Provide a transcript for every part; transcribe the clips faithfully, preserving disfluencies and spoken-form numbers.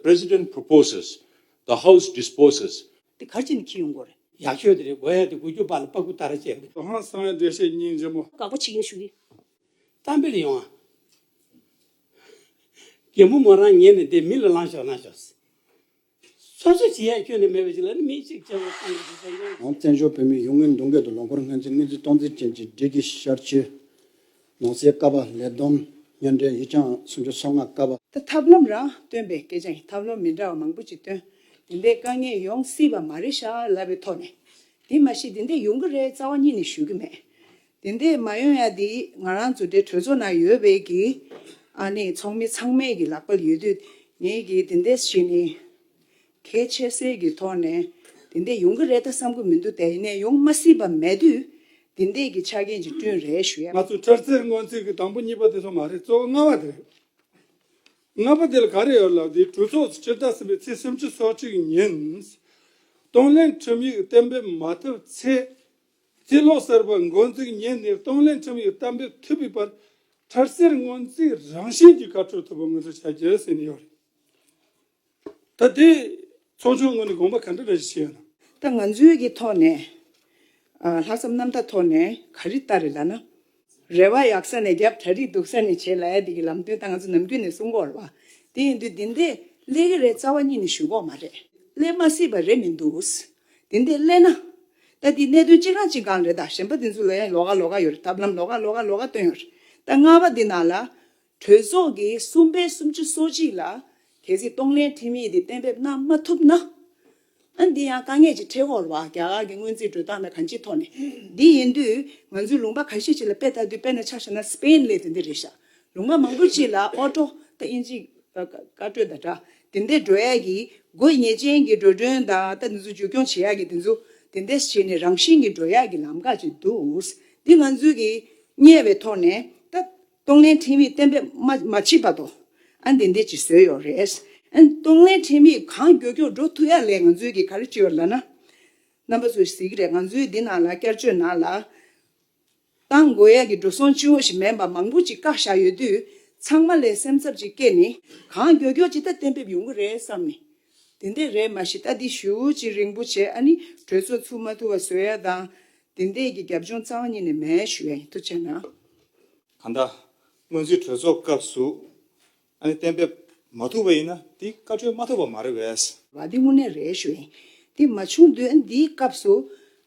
President proposes, the House disposes. དེ་གར་ཅིག་ནས་འཁྱེར་ཡོང་དགོས་རེད། ཡག་ཤོས་དེ་རེད། དགོས་ཡ་དེ་དགོས་རྒྱུ་པ་ལ་པ་ཀུ་ཏ་ར་བྱས་རེད། ཧང་སང་བའི་འགྲེལ་བཤད་སྙིང་རྗེ་མོ། དགག་པ་བྱེད་ཀྱི་ཞུ་གི། གཏམ་དཔེ་ལ་ཡོང་ཨ། རྒན་མོ་མོ་རང་ཉལ་ནས་བསྡད། མི་ལ་ལངས་ཤོག་ལངས་ཤོག་སོ་སོ་བྱེད་ཡ་ཁྱོན་ནས་མེད་པ་ཅིག་ལ་ནི་མི་གཅིག་བྱ་བ་གཏོང་གི་འདུག་ས་ཡོང་། བཙན་བྱོལ་བོད་མིའི་ཡོང་སྒོའི་འདུ་འགོད་དུ་ལོ་འཁོར་སྔོན་རྩིས་སྔོན་རྩིས་སྟོང་རྩིས་ཅན་གྱི་སྒྲིག་གི་ཤར་ཆུ་ནང་སའི་ཀ་པ་ལས་བསྡོམས་སྔོན་འགྲོའི་ཡིག་བྱང་སུམ་ཅུ་སོ་ལྔ་ཀ་པ། ད་ཐབས་ལམ་རང་སྟོན་པའི་སྐད་ཆ་ཡིན། ཐབས་ལམ་མི་འདྲ་བ་མང་པོ་ཅིག་སྟོན། དེ་འདྲའི་དཀའ་ངལ་ཡོང་སྲིད་པ་མ་རེད་ཤག་ལབ་པའི་ཐོག་ནས། དེ་མ་གཞི་དེ་འདྲ་ཡོང་གི་རེད་རྩ་བ་ཉིད་ནས་ཞུ་གི་མེད། དེ་འདྲས་མ་ཡོང་ཡ་དེ་ང་རང་ཚོ་འདྲའི་གྲོས་ཚོགས་ནང་ཡོད་པའི་གི་ཨ་ནི་ཚོགས་མི་ཚང་མས་གི་ལག་པ་ལ་ཡོད་དུས་ངས་གི་དེ་འདྲས་བྱས་ནས་གལ་ཆེ་སའི་གི་ཐོག་ནས་དེ་འདྲས་ཡོང་གི་རེད་ད་བསམ་གི་མི་འདུག་དེ་ཡིན་ནའི་ཡོང་མ་སྲིད་པ་མེད་དུས་དེ་འདྲས་གི་ཆ་རྐྱེན་ཅིག་བསྐྲུན་རེད་ཞུ་ཡ། ང་ཚོ་འཕྲལ་སེལ་སྔོན་རྩིས་ཀྱི་དང་པོ་གཉིས་པ་དེ་ཚོ་མ་རེད། གཙོ་བོ་ལྔ་པ་དེ་རེད། ལྔ་པ་དེ་ལ་ག་རེ་ཡོད་ལབ་དུས་གྲོས་ཚོགས་སྤྱི་ཟླ་གསུམ་པའི་ཚེས་སུམ་ཅུ་སོ་གཅིག་ཉིན་གཏོང་ལེན་ཁྲིམས་ཡིག་གཏན་འབེབས་མ་ཐུབ་ཚེ། སྤྱི་ལོ་གསར་པ་འགོ་འཛུགས་ཉིན་ནས་གཏོང་ལེན་ཁྲིམས་ཡིག་གཏན་འབེབས་ཐུབ་པའི་བར་འཕྲལ་སེལ་སྔོན་རྩིས་རང་བཞིན་གྱི་བཀའ་འཁྲོལ་ཐུབ་པ་ང་ཚོས་བྱ་རྒྱུ་ཟེར་ནས་ཡོད་རེད། ད་དེ་ཚོགས་ཆུང་ངོས་ནས་དགོངས་པ་ག་འདྲ་རེ་ཞིག་བཞེས་ཡོད་ན། ད་ང་ཚོའི་གི་ཐོག་ནས་ཨ་ལྷག་བསམ་རྣམ་དག་ཐོག་ནས་ག་རེ་ལྟ་རེད་ལབ་ན། རེ་བ་ཡག་ས་ནས་རྒྱབ། གྲ་སྒྲིག་སྡུག་ས་ནས་བྱེད་ལབ་ཡ་དེ་གི་ལམ་སྟོན་ད་ང་ཚོ་ནམ་རྒྱུན་ནས་གསུང་གི་ཡོད་རེད་བ། དེ་ཡིན་དུས་འདི་འདྲས་སླེབས་ཀྱི་རེད་རྩ་བ་ཉིད་ནས་ཞུ་གི་ཡོད་མ་རེད། སླེབས་མ་སྲིད་པ་རེད་མི་འདུག་དེ་འདྲས་སླེབས་ན། ད་འདི་གནད་དོན་གཅིག་རང་གཅིག་སྒང་རེད། ད་གཞན་པ་འདི་ཚོ་ལ་ཡང་ལོགས་ཀ་ལོགས་ཀ་ཡོད་རེད། ཐབས་ལམ་ལོགས་ཀ་ལོགས་ཀ་ལོགས་ཀ་སྟོན་ཡོད་རེད། ད་ལྔ་པ་འདི་ནང་ལ་གྲོས་ཚོགས་ཀྱིས་གསུམ་པའི་སུམ་ཅུ་སོ་གཅིག་ལ་གལ་སྲིད་གཏོང་ལེན་ཁྲིམས་ཡིག་འདི་གཏན་འབེབས་གནང་མ་ཐུབ་ན། ཨ་འདི་ཡང་དཀའ་ངལ་ཅིག་འཕྲད་ཀྱི་ཡོད་རེད་བ། རྒྱ་གར་གྱི་སྔོན་རྩིས་འགྲོ་སྟངས་དང་གང་ཅིའི་ཐོག་ནས། འདི་ཡིན་དུས་ང་ཚོའི་ལུང་པ་ཁ་ཤས་ཅིག་ལ་དཔེ་ལྟ་དུས་དཔེར་ན་ཆ་བཞག་ན་སི་པེན་ལ་དེ་འདྲ་རེད་ཤག་ལུང་པ་མང་པོ་ཅིག་ལ་ཨོ་ཊོ་ད་དབྱིན་ཇི་བཀའ་བཀའ་བཀའ་གྲོས་དང་འདྲ་དེ་འདྲས་འགྲོ་ཡ་གི་དགོས་ངེས་ཅན་གྱི་འགྲོ་གྲོན་དང་ད་འདི་ཚོ་བཅོས་སྐྱོང་བྱེད་ཡ་གི་དེ་ཚོ་དེ་འདྲས་བྱས་ནས་རང་བཞིན་གྱིས་འགྲོ་ཡ་གི་ལམ་ཁ་ཅིག་འདུག་འདི་ང་ཚོའི་གི་རྙེད་པའི་ཐོག་ནས་ད་གཏོང་ལེན་ཁྲིམས་ཡིག་གཏན་འབེབས་མ་མ་བྱས་བར་དུ་ཨ་འདི་འདྲས་ཅིག་བཟོས་ཡོད་རེད། ཨ་གཏོང་ལེན་ཁྲིམས་ཡིག་གང་མགྱོགས་མགྱོགས་འགྲོ་ཐུབ་ཡ་ལས་ང་ཚོའི་གི་ག་རེ་བྱས་ཡོད་ལབ་ན། རྣམ་པ་ཚོས་གཟིགས་ཀྱི་རེད། ང་ཚོའི་འདི་ནང་ལ་བསྐྱར་བཅོས་ནང་ལ། བཏང་དགོས་ཡ་གི་འགྲོ་སོང་སྤྱི་འོས་ཤིག་མིན་པ་མང་པོ་ཅིག་བཀག་བཞག་ཡོད་དུས་ཚང་མ་ལས་སེམས་འཚབ་ཅིག་སྐྱེས་ནས་གང་མགྱོགས་མགྱོགས་ཅིག་ད་གཏན་འབེབས་ཡོང་གི་རེད་བསམ་ནས། དེ་འདྲས་རེད་མ་གཞི་ད་འདི་ཞེ་པོ་ཅིག་རིང་པོ་བྱས་ཨ་ནི་གྲོས་ཚོགས་ཚུགས་མ་ཐུབ་པ་བཟོ་ཡ་དང་དེ་འདྲས་ཀྱི་རྒྱབ་ལྗོངས་རྩ་བ་ཉིད་ནས་མེད་ཞུ་ཡ་ཡིན། ཐུགས་རྗེ་གནང་། གང་ལྟར་སྔོན་རྩིས་གྲོས་ཚོགས་སྐབས་སུ། ཨ་ནི་གཏན་འབེབས་མ་ཐུབ་པ་ཡིན་ན་དེ་བཀའ་འཁྲོལ་མ་ཐུབ་པ་མ་རེད་པས། བ་འདི་དངོས་གནས་རེད་ཞུ་ཡིན། དེ་མ་བྱུང་དུས་ཨ་ནི་འདིའི་སྐབས་སུ་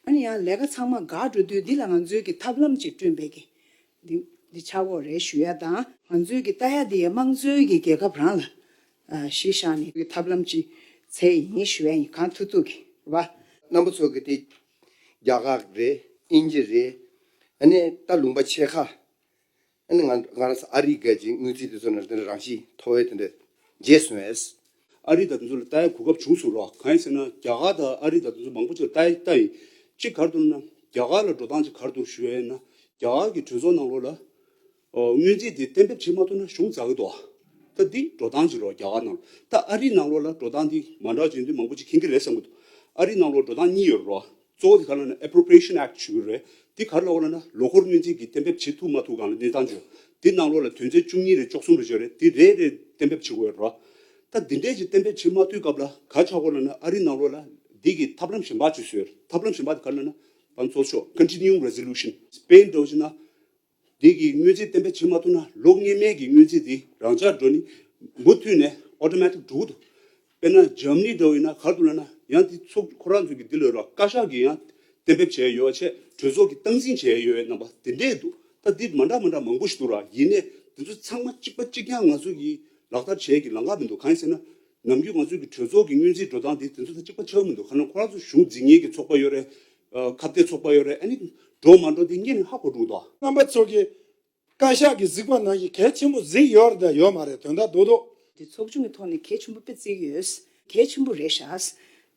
ཨ་ནི་ཡང་ལས་ཀ་ཚང་མ་འགག་འགྲོ་དུས་འདི་ལ་ང་ཚོའི་གི་ཐབས་ལམ་ཅིག་བསྐྲུན་པའི་གི་འདི་འདི་ཆགས་ཀྱི་ཡོད་རེད་ཞུ་ཡ་དང་། ང་ཚོའི་གི་ལྟ་ཡ་འདི་ཡ་དམངས་གཙོའི་གི་རྒྱལ་ཁབ་རང་ལ་ཨ་གཞི་བཞག་ནས་གི་ཐབས་ལམ་ཅིག་འཚོལ་ཡིན་ཞུ་ཡ་ཡིན། གང་ཐུབ་ཐུབ་གི་རེད་པ། རྣམ་པ་ཚོ་གི་དེ་རྒྱ་གར་རེད། དབྱིན་ཇི་རེད། ཨ་ནི་ད་ལུང་པ་ཕྱེད་ཀ་ཨ་ནི་ང་ང་རང་ཚོ་ཨ་རིའི་སྐད་ཀྱི་དངུལ་རྩིས་དེ་ཚོ་ནང་དེ་འདྲ་རང་བཞིན་མཐོ་བའི་དེ་འདྲ་བརྗེད་སོང་ངས། ཨ་རི་དང་དེ་ཚོ་ལ་ལྟ་ཡ་གོ་སྐབས་བྱུང་སོང་རོགས། གང་ཡིན་ཟེར་ན་རྒྱ་གར་དང་ཨ་རི་དང་དེ་ཚོ་མང་པོ་ཅིག་ལ་ལྟ་ཡ་ལྟ་ཡིན། གཅིག་ག་རེ་འདུག་ན་རྒྱ་གར་ལ་འགྲོ་སྟངས་ཅིག་ག་རེ་འདུག་ཞུ་ཡ་ཡིན་ན། རྒྱ་གར་གྱི་གྲོས་ཚོགས་ནང་ལོགས་ལ་ཨོ་དངུལ་རྩིས་དེ་གཏན་འབེབས་བྱེད་མ་ཐུབ་ན་གཞུང་འཛག་གི་འདུག་ད་འདི་འགྲོ་སྟངས་ཅིག་རོགས་རྒྱ་གར་ནང་ལ། ད་ཨ་རི་ནང་ལོགས་ལ་འགྲོ་སྟངས་འདི་མ་འདྲ་བ་ཅིག་ཡིན་དུས་མང་པོ་ཅིག་མཁྱེན་གྱི་རེད་བསམ་གྱི་འདུག་ཨ་རི་ནང་ལོགས་འགྲོ་སྟངས་གཉིས་ཡོད་རེད་རོགས། གཙོ་བོ་དེ་ག་ལ་ན་Appropriation Act ཞུ་གི་རེད། དེ་ག་རེ་ལབ་དགོས་ལབ་ན་ལོ་འཁོར་སྔོན་རྩིས་ཀྱི་གཏན་འབེབས་བྱེད་ཐུབ་མ་ཐུབ་སྒང་ལ་གནས་སྟངས་བརྗོད། དེ་ནང་ལོགས་ལ་དོན་ཚན་བཅུ་གཉིས་རེད་བཅུ་གསུམ་རེད་བརྗོད་རེད། དེ་རེ་རེ་གཏན་འབེབས་བྱེད་དགོས་རེད་རོ། ད་འདི་འདྲས་ཀྱི་གཏན་འབེབས་བྱེད་མ་ཐུབ་སྐབས་ལ་ག་ཆགས་དགོས་ལབ་ན་ཨ་རི་ནང་ལོགས་ལ་འདི་གི་ཐབས་ལམ་གཞན་པ་ཅིག་བཟོས་རེད། ཐབས་ལམ་གཞན་པ་དེ་ག་རེ་ལབ་ན་བང་ཚོགས་ཤོག Continuing Resolution སི་པེན་འདྲ་བོ་ཅིག་ན། དེ་གི་སྔོན་རྩིས་གཏན་འབེབས་བྱེད་མ་ཐུབ་ན་ལོ་སྔོན་མའི་གི་སྔོན་རྩིས་དེ་རང་འཇགས་འགྲོ་ནི་མུ་མཐུད་ནས་ཨོ་ཊོ་མེ་ཊིག་འགྲོ་གི་འདུག་དཔེར་ན་འཇར་མ་ནི་འདྲ་བོ་ཡིན་ན་ག་རེ་འདུག་ལབ་ན་ཡང་དེ་ཚོགས་ཁོ་རང་ཚོ་གི་འདི་ལོས་ར་བཀའ་ཤག་གིས་ཡང་གཏན་འབེབས་བྱས་ཡོད་བྱས་གྲོས་ཚོགས་ཀྱིས་སྟངས་འཛིན་བྱས་ཡོད་པའི་རྣམ་པ་དེ་འདྲས་འདུག་ད་འདི་མ་འདྲ་མ་འདྲ་མང་པོ་ཞིག་འདུག་ར། ཡིན་ནའི་དེ་ཚོ་ཚང་མ་གཅིག་པ་གཅིག་རྐྱང་ང་ཚོ་གིས་ལག་བསྟར་བྱས་ཀྱི་ལམ་ཁ་མི་འདུག་གང་ཡིན་ཟེར་ན། ནམ་རྒྱུན་ང་ཚོའི་གི་གྲོས་ཚོགས་ཀྱི་སྔོན་རྩིས་འགྲོ་སྟངས་དེ་དེ་ཚོ་དང་གཅིག་པ་ཆགས་མི་འདུག་ག་ན་ཁོ་རང་ཚོ་གཞུང་འཛིན་མཁན་གྱི་ཚོགས་པ་ཡོད་རེད། ཨ་ཁ་གཏད་ཚོགས་པ་ཡོད་རེད། ཨ་ནི་འགྲོ་མ་འགྲོ་དེ་སྔོན་ནས་ཧ་གོ་འགྲོ་གི་འདུག་རྣམ་པ་ཚོ་གི་བཀའ་ཤག་གི་གཟིགས་པ་ནང་བཞིན་གལ་ཆེན་པོ་གཟིགས་ཡོད་རེད་དང་ཡོད་མ་རེད་དོན་དག་རྡོག་རྡོག་དེ་ཚོགས་ཆུང་གི་ཐོག་ནས་གལ་ཆེན་པོ་དཔེ་བརྩི་གི་ཡོད། གལ་ཆེན་པོ་རེད་ཤག་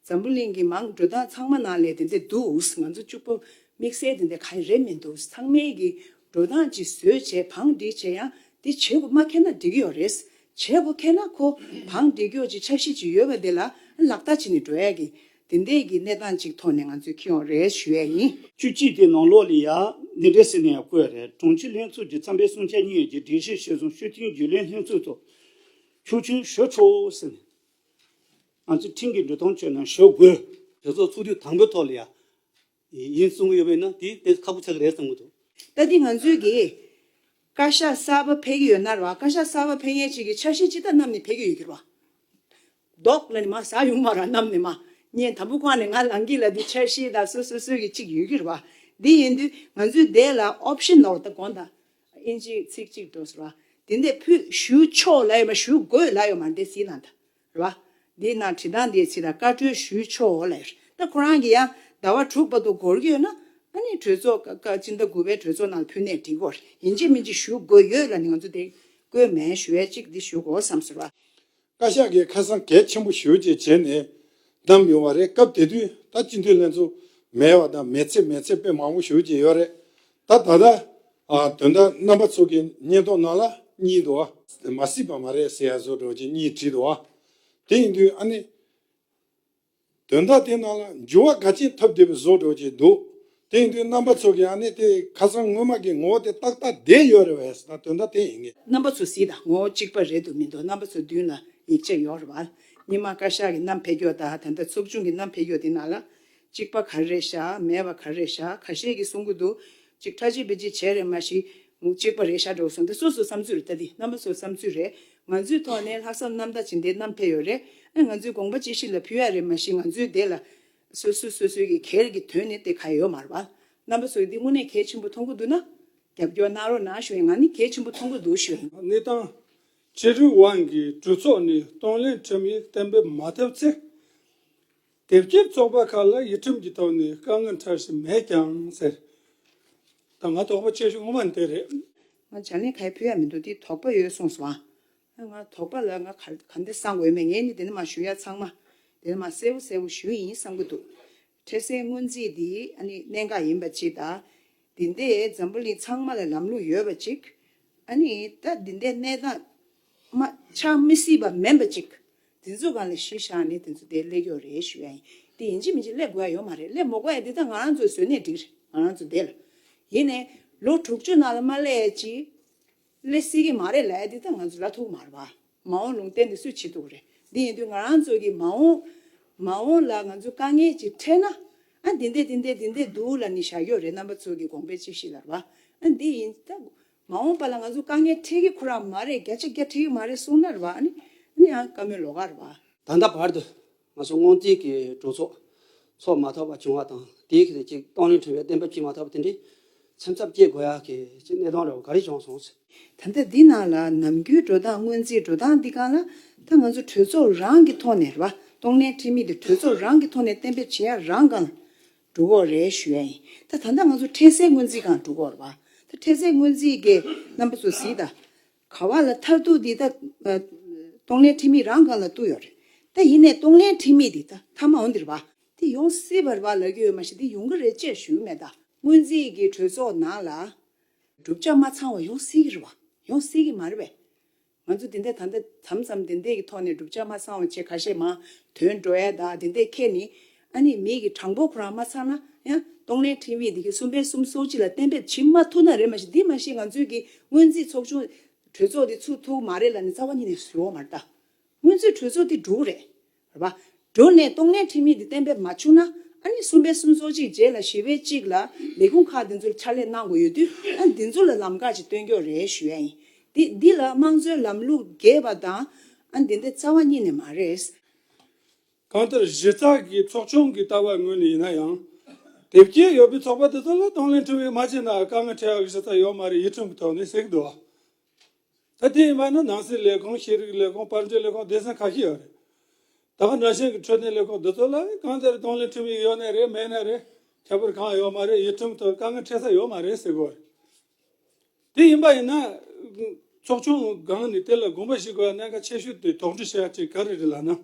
འཛམ་བུ་གླིང་གི་མང་འགྲོ་སྟངས་ཚང་མ་ནང་ལས་དེ་འདྲ་འདུག་ང་ཚོ་གཅིག་པོ་དམིགས་བསལ་དེ་འདྲ་ག་རེ་རེད་མི་འདུག་ཚང་མས་གི་འགྲོ་སྟངས་ཅིག་བཟོས་བྱས་བང་སྒྲིག་བྱས་ཡང་དེ་བྱེད་དགོས་མ་ཁེལ་ན་འགྲིག་གི་ཡོད་རེད། བྱེད་དགོས་ཁེལ་ན་ཁོ་བང་སྒྲིག་རྒྱུ་ཅིག་འཆར་གཞི་ཅིག་ཡོད་པ་དེ་ལ་ལག་བསྟར་བྱས་ནས་འགྲོ་ཡ་གི་དེ་འདྲའི་གི་གནས་སྟངས་ཅིག་ཐོག་ནས་ང་ཚོས་འཁྱེར་ཡོང་རེད་ཞུ་ཡ་ཡིན། བཅུ་གཅིག་དེ་ནང་ལོགས་ལ་ཡ་འདི་འདྲ་ཟེར་ནས་ཡང་བཀོད་རེད། གྲོང་ཁྱེར་ལྷན་ཚོགས་ཀྱི་འཚམས་པའི་གསུང་བཤད་གཉིས་ཀྱི་སྒྲིག་གཞི་གཞིར་བཟུང་སྤྱི་མཐུན་རྒྱུན་ལས་ལྷན་ཚོགས་ཐོག་ཆོག་མཆན་ཞུ་ཆོག་ཟེར་ནས། ང་ཚོས་ཁྲིམས་ཀྱི་འགྲོ་སྟངས་ཁྲོད་ནང་ཞུགས་དགོས། གྲོས་ཚོགས་ཚོགས་དུས་དང་པོའི་ཐོག་ལ་ཡ་ཡིན་གསུང་གི་ཡོད་པ་ཡིན་ན་དེ་དེ་ཁག་པོ་ཆགས་ཀྱི་རེད་བསམ་གྱི་འདུག་ད་དེ་ང་ཚོས་ཀྱི་བཀའ་ཤག་གསར་པ་ཕེབས་ཀྱི་ཡོད་ན་ར་བ། བཀའ་ཤག་གསར་པ་ཕེབས་མཁན་ཅིག་གི་འཆར་གཞི་ཅིག་ད་བསྣམས་ནས་ཕེབས་ཀྱི་ཡོད་ཀྱི་རེད་བ། རྡོག་ལ་ནི་མ་ཟ་ཡོང་མ་ར་བསྣམས་ནས་མ། ངས་དང་པོ་ཁོང་ནས་ང་ལངས་ཀྱི་ལ་འདི་འཆར་གཞི་དང་སོ་སོ་སོ་གི་གཅིག་ཡོད་ཀྱི་རེད་བ། འདི་ཡིན་དུས་ང་ཚོའི་དེ་ལ་ཨོབ་ཤན་ནོར་ད་དགོངས་དག་ཨིན་ཇི་ཚིག་གཅིག་འགྲོ་ཟེར་བ། དེ་འདྲས་ཕུད་ཞུ་ཆོག་ལ་ཡོད་མ་ཞུ་དགོས་ལ་ཡོད་མ་འདི་སྲིད་ན་ད། རེད་བ། འདི་ན་བྲིས་སྟངས་འདི་ཚིག་ལ་བཀའ་འཁྲོལ་ཞུ་ཆོག་ལ་ཡོད། ད་ཁོ་རང་གི་ཡང་ཟླ་བ་དྲུག་བར་དུ་འགོར་གྱི་ཡོད་ན་ཨ་ནི་གྲོས་ཚོགས་ཀ་ཀ་སྤྱི་ཟླ་དགུ་པའི་གྲོས་ཚོགས་ནང་ཕུད་ནས་འགྲིག་གོ། ཡིན་གཅིག་མིན་གཅིག་ཞུ་དགོས་ཡོད་ལ་ནི་ང་ཚོ་དེ་བཀོད་མེད་ཞུ་ཡས་གཅིག་འདི་ཞུ་དགོས་བསམ་ཟེར་བ། བཀའ་ཤག་གིས་ཁ་སང་གལ་ཆེན་པོ་ཞེ་པོ་ཅིག་བྱས་ནས་བདམས་ཡོང་བ་རེད། སྐབས་དེ་དུས་ད་སྤྱི་འཐུས་ལྷན་ཚོགས་མེད་པ་དང་མེད་ཚེ་མེད་ཚེ་དཔེ་མང་པོ་ཞེ་པོ་ཅིག་ཡོད་རེད། ད་ད་ལྟ་ཨ་དོན་དག་རྣམ་པ་ཚོ་གི་སྙན་ཐོ་ནང་ལ་གཉིས་འདུག་ཨ། མ་སྲིད་པ་མ་རེད་ཟེར་ཡ་བཟོ་འདྲ་ཅིག་གཉིས་བྲིས་འདུག་ཨ། དེ་ཡིན་དུས་ཨ་ནི་དོན་དག་དེ་ནང་ལ་འགྱུར་བ་ག་ཅིག་ཐེབས་བསྡད་པའི་བཟོ་འདྲ་ཅིག་འདུག་དེ་ཡིན་དུས་རྣམ་པ་ཚོ་གིས་ཨ་ནི་དེ་ཁ་སང་སྔོན་མ་གི་ངོ་བོ་དེ་ཏག་ཏག་བསྡད་ཡོད་རེད་བས་ཟེར་ན་དོན་དག་དེ་ཡིན་ངེས། རྣམ་པ་ཚོ་གཟིགས་དང་ངོ་བོ་གཅིག་པ་རེད་འདུག་མི་འདུག་རྣམ་པ་ཚོ་མདུན་ལ་ཡིག་ཆ་ཡོད་རེད་བ། སྔོན་མ་བཀའ་ཤག་གི་བསྣམས་ཕེབས་རྒྱུ་དང་ད་ལྟ་ཚོགས་ཆུང་གི་བསྣམས་ཕེབས་རྒྱུ་དེ་ནང་ལ་གཅིག་པ་ག་རེ་རེད་ཤག་མེད་པ་ག་རེ་རེད་ཤག་ཁ་ཤས་ཀྱིས་གསུང་གི་འདུག་ཅིག་ཁྲ་ཆིལ་བི་ཆིལ་བྱས་རེད་མ་གཞི་ངུ་གཅིག་པ་རེད་ཤག་འགྲོ་སོང་། དེ་སོ་སོའི་བསམ་ཚུལ་རེད། ད་དེ་རྣམ་པ་ཚོའི་བསམ་ཚུལ་རེད། ང་ཚོའི་ཐོག་ནས་ལྷག་བསམ་རྣམ་དག་བྱས་ཏེ་བསྣམས་ཕེབས་ཡོད་རེད། ཨ་ང་ཚོའི་དགོངས་པ་ཅི་ཞིག་ལ་ཕུལ་ཡ་རེད་མ་གཞི་ང་ཚོའི་དེ་ལ་སོ་སོ་སོ་སོའི་གི་སྒེར་གྱི་དོན་ནི་དེ་ག་ཡོད་མ་རེད་བ། རྣམ་པ་ཚོས་འདི་དངོས་གནས་གལ་ཆེན་པོ་མཐོང་གི་འདུག་ན་རྒྱབ་སྐྱོར་གནང་རོགས་གནང་ཞུ་ཡིན། ང་ནི་གལ་ཆེན་པོ་མཐོང་གི་འདུག་ཞུ་ཡིན། གནས་སྟངས་ཕྱི་རོལ་དབང་གིས་གྲོས་ཚོགས་ནས་གཏོང་ལེན་ཁྲིམས་ཡིག་གཏན་འབེབས་མ་ཐེབས་ཚེ། དེབ་སྐྱེལ་ཚོགས་པ་ཁག་ལ་ཡུལ་ཁྲིམས་ཀྱི་ཐོག་ནས་དཀའ་ངལ་འཕྲད་བཞིན་མེད་ཀྱང་ཟེར། ད་ང་དོགས་པ་ཆེ་ཤོས་ངོ་མ་དེ་རེད། ང་ཕྱག་ལེན་ག་ཡེ་ཕུལ་ཡ་མི་འདུག་དེ་དོགས་པ་ཡོད་གསུངས་སོང་ཨ། ང་དོགས་པ་ལ་ང་ག་ག་འདྲ་བསམ་དགོས་མེད་ངས་ནི་དེ་ནི་མ་ཞུ་ཡ་ཚང་མ་དེ་ནི་མ་གསལ་པོ་གསལ་པོ་ཞུ་ཡིན་བསམ་གི་འདུག་འཕྲལ་སེལ་སྔོན་རྩིས་འདི་ཨ་ནི་གནད་འགག་ཡིན་པ་ཅིག་དང་། འདི་འདྲའི་འཛམ་བུ་གླིང་ཚང་མ་ལ་ལམ་ལུགས་ཡོད་པ་ཅིག་ཨ་ནི་ད་འདི་འདྲའི་གནས་སྟངས་མ་ཆགས་མི་སྲིད་པ་མིན་པ་ཅིག་དེ་ཚོ་སྒང་ལ་གཞི་བཞག་ནས་དེ་ཚོ་དེ་སླེབས་ཡོད་རེད་ཞུ་ཡ་ཡིན། དེ་ཡིན་གཅིག་མིན་གཅིག་སླེབས་དགོས་ཡ་ཡོད་མ་རེད། སླེབས་མ་དགོས་ཡ་འདི་ད་ང་རང་ཚོས་བཟོས་ནས་འགྲིག་རེད། ང་རང་ཚོ་དེ་ལ་ཡིན་ནའི་ལོ་དྲུག་ཅུ་ནང་ལ་མ་སླེབས་ཡ་ཅིག་སླེབས་སྲིད་ཀྱི་མ་རེད་ལབ་ཡ་འདི་ད་ང་ཚོ་ལབ་ཐུབ་མ་རེད་བ། མ་འོངས་ལུང་བསྟན་འདི་སུས་བྱེད་ཐུབ་ཀྱི་རེད། འདི་ཡིན་དུས་ང་རང་ཚོ་གི་མ་འོངས་མ་འོངས་ལ་ང་ཚོ་དཀའ་ངལ་ཅིག་འཕྲད་ན་ཨ་འདི་འདྲས་འདི་འདྲས་འདི་འདྲས་འདུག་ལབ་ནས་བཞག་ཡོད་རེད། རྣམ་པ་ཚོ་གི་དགོངས་པའི་ཅི་ཞིག་ལབ་རེད་བ། ཨ་འདི་ཡིན་ད། མ་འོངས་པ་ལ་ང་ཚོ་དཀའ་ངལ་འཕྲད་ཀྱི་ཁོ་རང་མ་རེད། བརྒྱ་ཆ་བརྒྱ་འཕྲད་ཀྱི་མ་རེད་གསུངས་ན་རེད་བ། ཨ་ནི་ཨ་ནི་ཡང་བཀའ་མོལ་ལོགས་ཀ་རེད་བ། ད་ལྟ་བར་དུ་ང་ཚོ་སྔོན་རྩིས་ཀྱི་གྲོས་ཚོགས་ཚོགས་མ་ཐུབ་པ་བྱུང་བ་དང་དེའི་གི་ཅིག་གཏོང་ལེན་ཁྲིམས་ཡིག་གཏན་འབེབས་བྱེད་མ་ཐུབ་པ་དེ་འདྲའི་ཚེམ་ཚབ་སྐྱེ་དགོས་ཡག་གི་ཅིག་གནས་སྟངས་རེད་བ། ག་རེ་བྱུང་སོང་ཟེར། ད་ལྟ་འདི་ནང་ལ་ནམ་རྒྱུན་འགྲོ་སྟངས་སྔོན་རྩིས་འགྲོ་སྟངས་འདི་སྒང་ལ་ད་ང་ཚོ་གྲོས་ཚོགས་རང་གི་ཐོག་ནས་རེད་བ། གཏོང་ལེན་ཁྲིམས་ཡིག་འདི་གྲོས་ཚོགས་རང་གི་ཐོག་ནས་གཏན་འབེབས་བྱེད་ཡག་རང་སྒང་ལ་འགྲོ་གི་རེད་ཞུ་ཡ་ཡིན། ད་ད་ལྟ་ང་ཚོ་འཕྲལ་སེལ་སྔོན་རྩིས་སྒང་འགྲོ་གི་རེད་བ། ད་འཕྲལ་སེལ་སྔོན་རྩིས་ཀྱི་རྣམ་པ་ཚོ་གཟིགས་དང་། ག་བ་ལ་མཐར་གཏུགས་འདི་ད་ཨ་གཏོང་ལེན་ཁྲིམས་ཡིག་རང་སྒང་ལ་གཏུགས་ཡོད་རེད། ད་ཡིན་ནའི་གཏོང་ལེན་ཁྲིམས་ཡིག་འདི་ད་མཐའ་མ་འོང་འདིར་བ། དེ་ཡོང་སྲིད་པ་རེད་བ་ལབ་ཀྱི་ཡོད་མ་གཞི་དེ་ཡོང་གི་རེད་ཅེས་ཞུ་གི་མེད། ད་སྔོན་རྩིས་ཀྱི་གྲོས་ཚོགས་ནང་ལ་གྲུབ་ཆ་མ་ཚང་བ་ཡོང་སྲིད་ཀྱི་རེད་བ། ཡོང་སྲིད་ཀྱི་མ་རེད་པས། ང་ཚོ་དེ་འདྲ་ད་ལྟ་མཚམས་མཚམས་དེ་འདྲ་གི་ཐོག་ནས་གྲུབ་ཆ་མ་ཚང་བ་བྱས་ཁ་ཤས་མར་ཐོན་འགྲོ་ཡ་ད་དེ་འདྲ་ཁྱེར་ནི། ཨ་ནི་མི་གི་གྲངས་འབོར་ཁོ་རང་མ་ཚང་ན་ཡང་གཏོང་ལེན་ཁྲིམས་ཡིག་འདི་གི་གསུམ་པའི་གསུམ་སོ་གཅིག་ལ་གཏན་འབེབས་བྱེད་མ་ཐུབ་ན་རེད་མ་གཞི་འདི་མ་གཞི་ང་ཚོའི་གི་སྔོན་རྩིས་ཚོགས་ཆུང་གྲོས་ཚོགས་འདི་ཚུགས་ཐུབ་མ་རེད་ལབ་ནི་རྩ་བ་ཉིད་ནས་ཡོད་མ་རེད་ད། སྔོན་རྩིས་གྲོས་ཚོགས་འདི་འགྲུབ་རེད། རེད་པ། འགྲོ་ནས་གཏོང་ལེན་ཁྲིམས་ཡིག་འདི་གཏན་འབེབས་མ་བྱུང་ན་ཨ་ནི་གསུམ་པའི་གསུམ་སོ་གཅིག་རྗེས་ལ་བཞི་པའི་གཅིག་ལ་ལས་ཁུངས་ཁག་འདི་ཚོར་ཕྱག་ལས་གནང་དགོས་ཡོད་དུས་ཨ་འདི་ཚོ་ལ་ལམ་ཁ་ཅིག་སྟོན་རྒྱུ་རེད་ཞུ་ཡ་ཡིན། འདི་འདི་ལ་དམངས་གཙོའི་ལམ་ལུགས་འགལ་བ་དང་ཨ་འདི་འདི་རྩ་བ་ཉིད་ནས་མ་རེད། གང་ལྟར་གཞི་རྩ་གི་ཚོགས་ཆུང་གི་ལྟ་བའི་ངོས་ནས་ཡིན་ན་ཡང་དེབ་སྐྱེལ་ཡོད་པའི་ཚོགས་པ་དེ་ཚོ་ལ་གཏོང་ལེན་ཁྲིམས་ཡིག་མ་བྱས་ན་དཀའ་ངལ་འཕྲད་ཡག་གི་གཞི་རྩ་ཡོད་མ་རེད། ཡུལ་ཁྲིམས་ཀྱི་ཐོག་ནས་ཟེར་གི་འདུག་བ། ད་དེ་ཡིན་པ་ན་ནང་སྲིད་ལས་ཁུངས་ཤེས་རིག་ལས་ཁུངས་དཔལ་འབྱོར་ལས་ཁུངས་སྡེ་ཚན་ཁ་ཤས་ཡོད་རེད། ད་ག་ནང་བཞིན་གྱི་འཕྲོད་བསྟེན་ལས་ཁུངས་འདི་ཚོ་ལ་གང་ལྟར་གཏོང་ལེན་ཁྲིམས་ཡིག་ཡོད་ནའི་རེད་མེད་ནའི་རེད་ཁྱད་པར་གང་ཡོད་མ་རེད། ཡུལ་ཁྲིམས་ཐོག་དཀའ་ངལ་འཕྲད་ས་ཡོད་མ་རེད་ཟེར་གོ་རེད། དེ་ཡིན་པ་ཡིན་ན་ཚོགས་ཆུང་སྒང་ནས་དེ་ལ་དགོངས་པ་ཞིག་དགོས་ཡ་གནད་འགག་ཆེ་ཤོས་དེ་དོགས་འདྲི་བྱེད་ཡ་ཅིག་ག་རེ་རེད་ལབ་ན།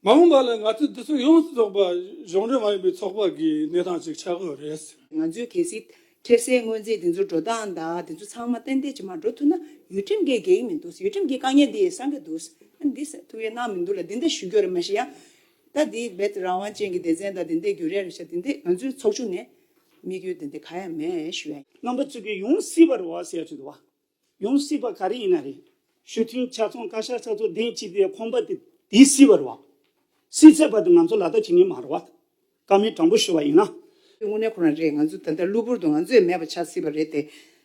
མ་འོངས་པ་ལ་ང་ཚོས་འདི་ཚོ་ཡོངས་སུ་རྫོགས་པ་གཞུང་འབྲེལ་མ་ཡིན་པའི་ཚོགས་པ་གི་གནས་སྟངས་ཅིག་ཆགས་ཀྱི་ཡོད་རེད། ང་ཚོས་གལ་སྲིད་འཕྲལ་སེལ་སྔོན་རྩིས་འདི་ཚོ་འགྲོ་སྟངས་དང་འདི་ཚོ་ཚང་མ་ཏན་ཏན་ཅིག་མ་འགྲོ་ཐུབ་ན་ཡུལ་ཁྲིམས་ཀྱི་འགལ་གྱི་མི་འདུག་ཡུལ་ཁྲིམས་ཀྱི་དཀའ་ངལ་འདི་ཡི་བསམ་གྱི་འདུག་ཨ་འདི་ཐུགས་ཡ་གནང་མི་འདུག་ལ་འདི་འདྲ་ཞུ་རྒྱུ་རེད་མ་གཞི་ཡང་། ད་འདི་རྦད་དེ་རང་དབང་ཅན་གྱི་སྡེ་ཚན་དང་འདི་འདྲ་རྒྱུ་རེད་རེད་ཤག་འདི་འདྲ་ང་ཚོའི་ཚོགས་ཆུང་ནས་དམིགས་ཡུལ་འདི་འདྲ་གང་ཡང་མེད་ཞུ་ཡ་ཡིན། རྣམ་པ་ཚོ་གི་ཡོང་སྲིད་པ་རེད་བ་ཟེར་ཡ་ཅིག་འདུག་བ། ཡོང་སྲིད་པ་ག་རེ་ཡིན་ན་རེད། ཞུ་མཐུན་ཆ་ཚང་བཀའ་ཤག་ཆ་ཚང་གདན་ཅིག་དེ་ཁང་པ་དེ་ དེ་སྲིད་པ་རེད་བ། སྲིད་ཚད་བར་དུ་ང་ཚོ་ལག་བསྟར་བྱེད་ངེས་མ་རེད་བ། བཀའ་མོལ་དྲང་པོ་ཞུ་བ་ཡིན་ན། དངོས་གནས་ཁོ་རང་རེད། ང་ཚོ་ད་ལྟ་གློ་བུར་དུ་ང་ཚོས་མེད་པ་ཆགས་སྲིད་པ་རེད་དེ།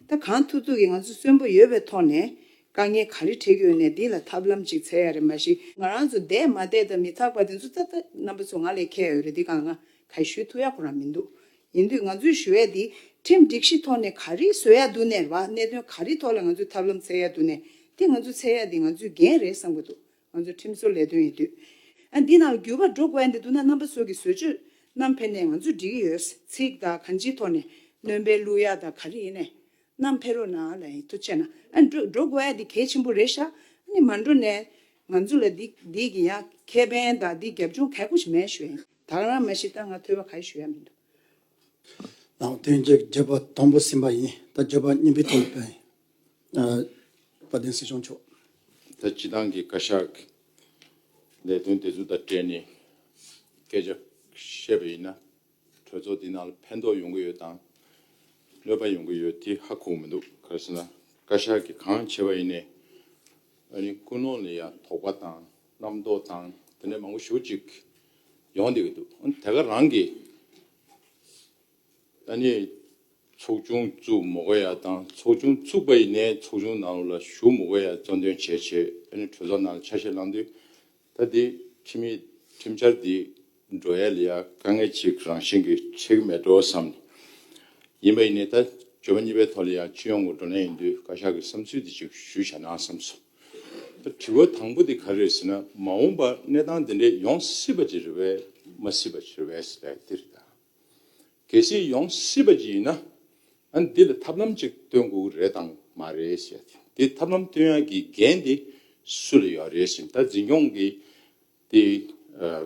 ད་གང་ཐུབ་ཐུབ་ཀྱིས་ང་ཚོ་གསོན་པོ་ཡོད་པའི་ཐོག་ནས་དཀའ་ངལ་ག་རེ་འཕྲད་ཀྱི་ཡོད་ནས་འདི་ལ་ཐབས་ལམ་ཅིག་འཚོལ་ཡ་རེད། མ་གཞི་ང་རང་ཚོ་བསྡད་མ་བསྡད་དང་མི་ཚགས་པ་དེ་ཚོ་ད་ལྟ་རྣམ་པ་ཚོ་ང་ལས་མཁས་ཡོད་རེད། འདི་གང་ང་ག་ཞུ་ཐུབ་ཡ་ཁོ་རང་མི་འདུག་ཡིན་དུས་ང་ཚོས་ཞུ་ཡ་འདི་ཁྲིམས་སྒྲིག་གཞི་ཐོག་ནས་ག་རེ་བཟོ་ཡ་འདུག་ནས་རེད་བ། གནད་དོན་ག་རེ་ཐོག་ལ་ང་ཚོས་ཐབས་ལམ་འཚོལ་ཡ་འདུག་ནས་དེ་ང་ཚོས་འཚོལ་ཡ་འདི་ང་ཚོའི་འགན་རེད་བསམ་གྱི་འདུག་ང་ཚོ་ཁྲིམས་བཟོ་ལས་དོན་ཡིན་དུས། ཨ་འདི་ནང་འགྱུར་བ་འགྲོ་དགོས་ཡ་འདི་འདུག་ན་རྣམ་པ་ཚོ་གི་བཟོ་བཅོས་བསྣམས་ཕེབས་ནས་ང་ཚོས་འགྲིག་གི་ཡོད། ཚིག་དང་གང་ཅིའི་ཐོག་ནས་སྣོན་པ་བླུག་ཡ་དང་ག་རེ་ཡིན་ནས་བསྣམས་ཕེབས་རོགས་གནང་ལབ་ཡིན། ཐུགས་རྗེ་ཆེ་གནང་། ཨ་འགྲོ་འགྲོ་དགོས་ཡ་འདི་གལ་ཆེན་པོ་རེད་ཤག་ཨ་ནི་མ་འགྲོ་ནས་ང་ཚོ་ལ་འདི་འདི་གི་ཡང་ཁེ་ཕན་དང་འདི་རྒྱབ་ལྗོངས་གལ་པོ་ཞིག་མེད་ཞུ་ཡ་ཡིན། ད་ག་རང་མ་གཞི་ད་ང་ཐོས་པ་ག་རེ་ཞུ་ཡ་མི་འདུག་ནང་དོན་བརྗོད་བརྗོད་པ་དང་པོ་ཟིན་པ་ཡིན། ད་བརྗོད་པ་གཉིས་པའི་ཐོག་ནས་ཕན། ཨ། དཔལ་ལྡན་སྲིད་སྐྱོང་མཆོག་ད་སྤྱི་བཏང་གི་བཀའ་ཤག་གི་ལས་དོན་དེ་ཚོ་དང་འབྲེལ་ནས་སྐད་ཆ་བཤད་པ་ཡིན་ན། གྲོས་ཚོགས་འདི་ནང་ལ་ཕན་ཐོགས་ཡོང་གི་ཡོད་དང་། གནོད་པ་ཡོང་གི་ཡོད་དེ་ཧ་གོ་མི་འདུག་ག་རེ་ཟེར་ན། བཀའ་ཤག་གིས་གང་བྱས་པ་ཡིན་ནའི། ཨ་ནི་ཀུན་སློང་ལ་ཡང་དོགས་པ་དང་རྣམ་རྟོག་དང་དེ་ནས་མང་པོ་ཞེ་པོ་ཅིག་ཡོང་བསྡད་ཀྱི་འདུག་ཨ་ནི་དེ་ག་རང་གིས། ཨ་ནི་ཚོགས་ཆུང་བཙུགས་མི་དགོས་ཡ་དང་། ཚོགས་ཆུང་བཙུགས་པ་ཡིན་ནའི་ཚོགས་ཆུང་ནང་ལ་ཞུགས་མི་དགོས་ཡ་གཙོ་འདོན་བྱས་བྱས། ཨ་ནི་གྲོས་ཚོགས་ནང་ལ་ཆ་ཤས་བླངས་དུས། ད་འདི་ཁྲིམས་ཡིག་ཁྲིམས་འཆར་འདི་འགྲོ་ཡ་ལ་ཡ་དཀའ་ངལ་ཅིག་རང་བཞིན་གྱིས་འཕྲད་ཀྱི་མེད་འགྲོ་བསམ་ནས། ཡིན་པ་ཡིན་ནའི་ད་བརྗོད་པ་གཉིས་པའི་ཐོག་ལ་ཡ་སྤྱི་ཡོངས་ཀྱི་བགྲོ་གླེང་ཡིན་དུས་བཀའ་ཤག་གི་བསམ་ཚུལ་འདི་ཅིག་ཞུས་བཞག་ན་བསམ་སོང་། ད་དྲི་བ་དང་པོ་འདི་ག་རེ་རེད་ཟེར་ན། མ་འོངས་པར་གནས་སྟངས་འདི་འདྲས་ཡོང་སྲིད་པ་ཅིག་རེད་པས་མ་སྲིད་པ་ཅིག་རེད་པས་ཟེར་ཡ་འདི་རེད་ད། གལ་སྲིད་ཡོང་སྲིད་པ་ཅིག་ཡིན་ན། ཨ་ནི་འདི་ལ་ཐབས་ལམ་ཅིག་སྟོན་དགོས་ཀྱི་རེད་དང་མ་རེད་ཟེར་ཏེ། འདི་ཐབས་ལམ་སྟོན་ཡག་གི་འགན་དེ་སུ་ལ་ཡོད་རེད་ཟེར་ན། ད་འཛིན་སྐྱོང་གི་དེ། ཨ།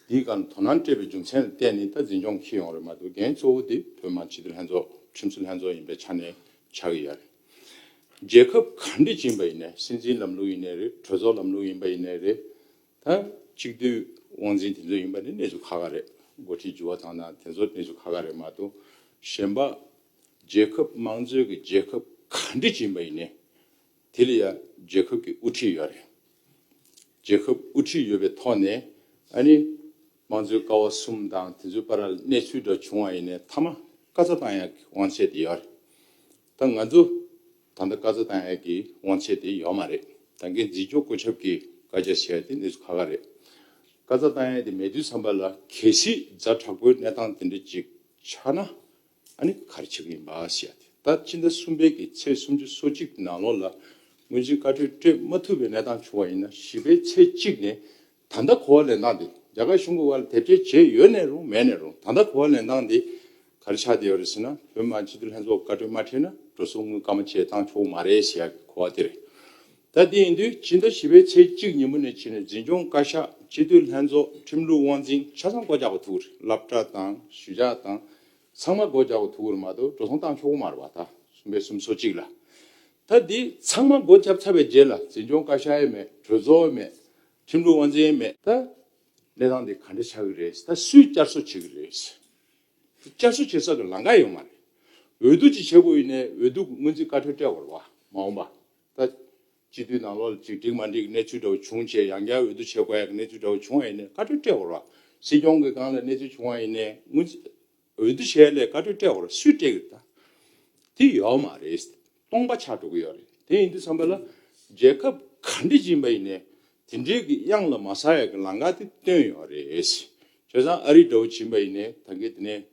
འདིའི་སྒང་དོ་སྣང་སྤྲད་པའི་རྒྱུ་མཚན་ལ་བརྟེན་ནས་ད་འཛིན་སྐྱོང་འཁྱེར་ཡོང་རེད་མ་གཏོགས། འགན་གཙོ་བོ་དེ་བོད་མི་མང་སྤྱི་འཐུས་ལྷན་ཚོགས་ཁྲིམས་བཟོ་ལྷན་ཚོགས་ཡིན་པའི་ཆ་ནས་ཆགས་ཀྱི་ཡོད་རེད། རྒྱལ་ཁབ་ག་འདྲ་ཅིག་ཡིན་པ་ཡིན་ནའི། སྲིད་འཛིན་ལམ་ལུགས་ཡིན་ནའི་རེད། གྲོས་ཚོགས་ལམ་ལུགས་ཡིན་པ་ཡིན་ནའི་རེད། ད་གཅིག་སྡུད་དབང་འཛིན་དེ་ཚོ་ཡིན་པ་ནི་གནས་ཚུལ་ཁག་ཁག་རེད། འགོ་ཁྲིད་འགྱུར་བ་བཏང་ན་དེ་ཚོ་གནས་ཚུལ་ཁག་ཁག་རེད་མ་གཏོགས། གཞན་པ་རྒྱལ་ཁབ་དམངས་གཙོའི་གི་རྒྱལ་ཁབ་ག་འདྲ་ཅིག་ཡིན་པ་ཡིན་ནའི། དེ་ལ་ཡ་རྒྱལ་ཁབ་ཀྱི་དབུ་ཁྲིད་ཡོད་རེད། རྒྱལ་ཁབ་དབུ་ཁྲིད་ཡོད་པའི་ཐོག་ནས། ཨ་ནི་དམངས་གཙོའི་ཀ་བ་གསུམ་དང་དེ་ཚོའི་བར་ལ་གནས་ཚུལ་འདྲ་བྱུང་བ་ཡིན་ནའི་མཐའ་མ་བཀའ་རྩ་བཏང་ཡག་གི་དབང་ཚད་དེ་ཡོད་རེད། ད་ང་ཚོ་ད་ལྟ་བཀའ་རྩ་བཏང་ཡག་གི་དབང་ཚད་དེ་ཡོད་མ་རེད། ད་གིན་འཛིན་སྐྱོང་བཀོད་ཁྱབ་ཀྱི་བཀའ་རྒྱ་བཞེས་ཡ་དེ་གནས་ཚུལ་ཁག་ཁག་རེད། བཀའ་རྩ་བཏང་ཡ་དེ་མེད་དུས་ཙམ་པ་ལ། གལ་སྲིད་ཛ་དྲག་པོའི་གནས་སྟངས་དེ་འདྲ་ཅིག་ཆགས་ན། ཨ་ནི་ག་རེ་བྱེད་ཀྱི་ཡིན་པ་ཟེར་ཡ་དེ། ད་ཕྱི་ཟླ་གསུམ་པའི་གི་ཚེས་སུམ་ཅུ་སོ་གཅིག་ནང་ལོགས་ལ་སྔོན་རྩིས་བཀའ་འཁྲོལ་སྤྲད་མ་ཐུབ་པའི་གནས་སྟངས་བྱུང་བ་ཡིན་ན། བཞི་པའི་ཚེས་གཅིག་ནས་ད་ལྟ་གོ་བ་ལེན་སྟངས་དེ། རྒྱ་གར་གཞུང་གི་བར་ལ་དེབ་སྐྱེལ་བྱས་ཡོད་ནའི་རུང་མེད་ནའི་རུང་། ད་ལྟ་གོ་བ་ལེན་སྟངས་དེ་ག་རེ་ཆགས་བསྡད་ཡོད་རེད་ཟེར་ན། བོད་མི་མང་སྤྱི་འཐུས་ལྷན་ཚོགས་བཀའ་འཁྲོལ་མ་འཁྲིལ་ན་འགྲོ་སོང་དངུལ་སྐར་མ་བཅས་བཏང་ཆོག་གི་མ་རེད་ཟེར་ཡ་གི་གོ་བ་དེ་རེད། ད་དེ་ཡིན་དུས་ཕྱི་ཟླ་བཞི་པའི་ཚེས་གཅིག་ཉིན་མོ་ནས་ཕྱིན་ནས་འཛིན་སྐྱོང་བཀའ་ཤག་སྤྱི་འཐུས་ལྷན་ཚོགས་ཁྲིམས་ལུགས་དབང་འཛིན་ཆ་ཚང་སྒོ་རྒྱག་དགོས་ཐུག་རེད། སློབ་གྲྭ་དང་གཞིས་ཆགས་དང་ཚང་མ་སྒོ་རྒྱག་དགོས་ཐུག་རེད་མ་གཏོགས་འགྲོ་སོང་བཏང་ཆོག་གི་མ་རེད་བ། ད་གསུམ་པའི་གསུམ་སོ་གཅིག་ལ། ད་འདི་ཚང་མ་སྒོ་བརྒྱབ་ཚར་བའི་རྗེས་ལ་འཛིན་སྐྱོང་བཀའ་ཤག་ཡང་མེད། གྲོས་ཚོགས་ཡང་མེད། ཁྲིམས་ལུགས་དབང་འཛིན་ཡང་མེད། ད་གནས་སྟངས་འདི་ག་འདྲ་ཆགས་ཀྱི་རེད། ད་སུས་བསྐྱར་གསོ་བྱེད་ཀྱི་རེད། བསྐྱར་གསོ་བྱེད་ས་གི་ལམ་ཁ་ཡོད་མ་རེད། འོས་བསྡུ་ཅིག་བྱེད་དགོས་ཡིན་ནའི་འོས་བསྡུ་སྔོན་རྩིས་བཀའ་འཁྲོལ་སྤྲད་དགོས་རེད་བ། མ་འོངས་པ། ད་སྤྱི་འཐུས་ནང་ལོགས་ལ་ཅིག་འགྲིག་མ་འགྲིག་གནས་ཚུལ་འདྲ་བོ་བྱུང་བྱས། ཡང་བསྐྱར་འོས་བསྡུ་བྱེད་དགོས་ཡག་གི་གནས་ཚུལ་འདྲ་བོ་བྱུང་བ་ཡིན་ནའི་བཀའ་འཁྲོལ་སྤྲད་དགོས་རེད་བ། སྲིད་སྐྱོང་གི་སྒང་ལ་གནས་ཚུལ་བྱུང་བ་ཡིན་ནའི་སྔོན་རྩིས་འོས་བསྡུ་བྱས་ལས་བཀའ་འཁྲོལ་སྤྲད་དགོས་རེད། སུས་སྤྲད་ཀྱི་རེད། ད་དེ་ཡོད་མ་རེད། སྟོང་པ་ཆགས་འགྲོ་གི་ཡོད་རེད། དེ་ཡིན་དུས་ཙམ་པ་ལ་རྒྱལ་ཁབ་ག་འདྲ་ཅིག་ཡིན་པ་ཡིན་ནའི་དེ་འདྲའི་གི་གཡང་ལ་མ་ཟ་ཡག་གི་ལམ་ཁ་དེ་བཏོན་ཡོད་རེད། བྱས་ཙང་ཨ་རི་འདྲ་བོ་ཅིག་ཡིན་པ་ཡིན་ནའི་ད་གིན་དེ་ནས་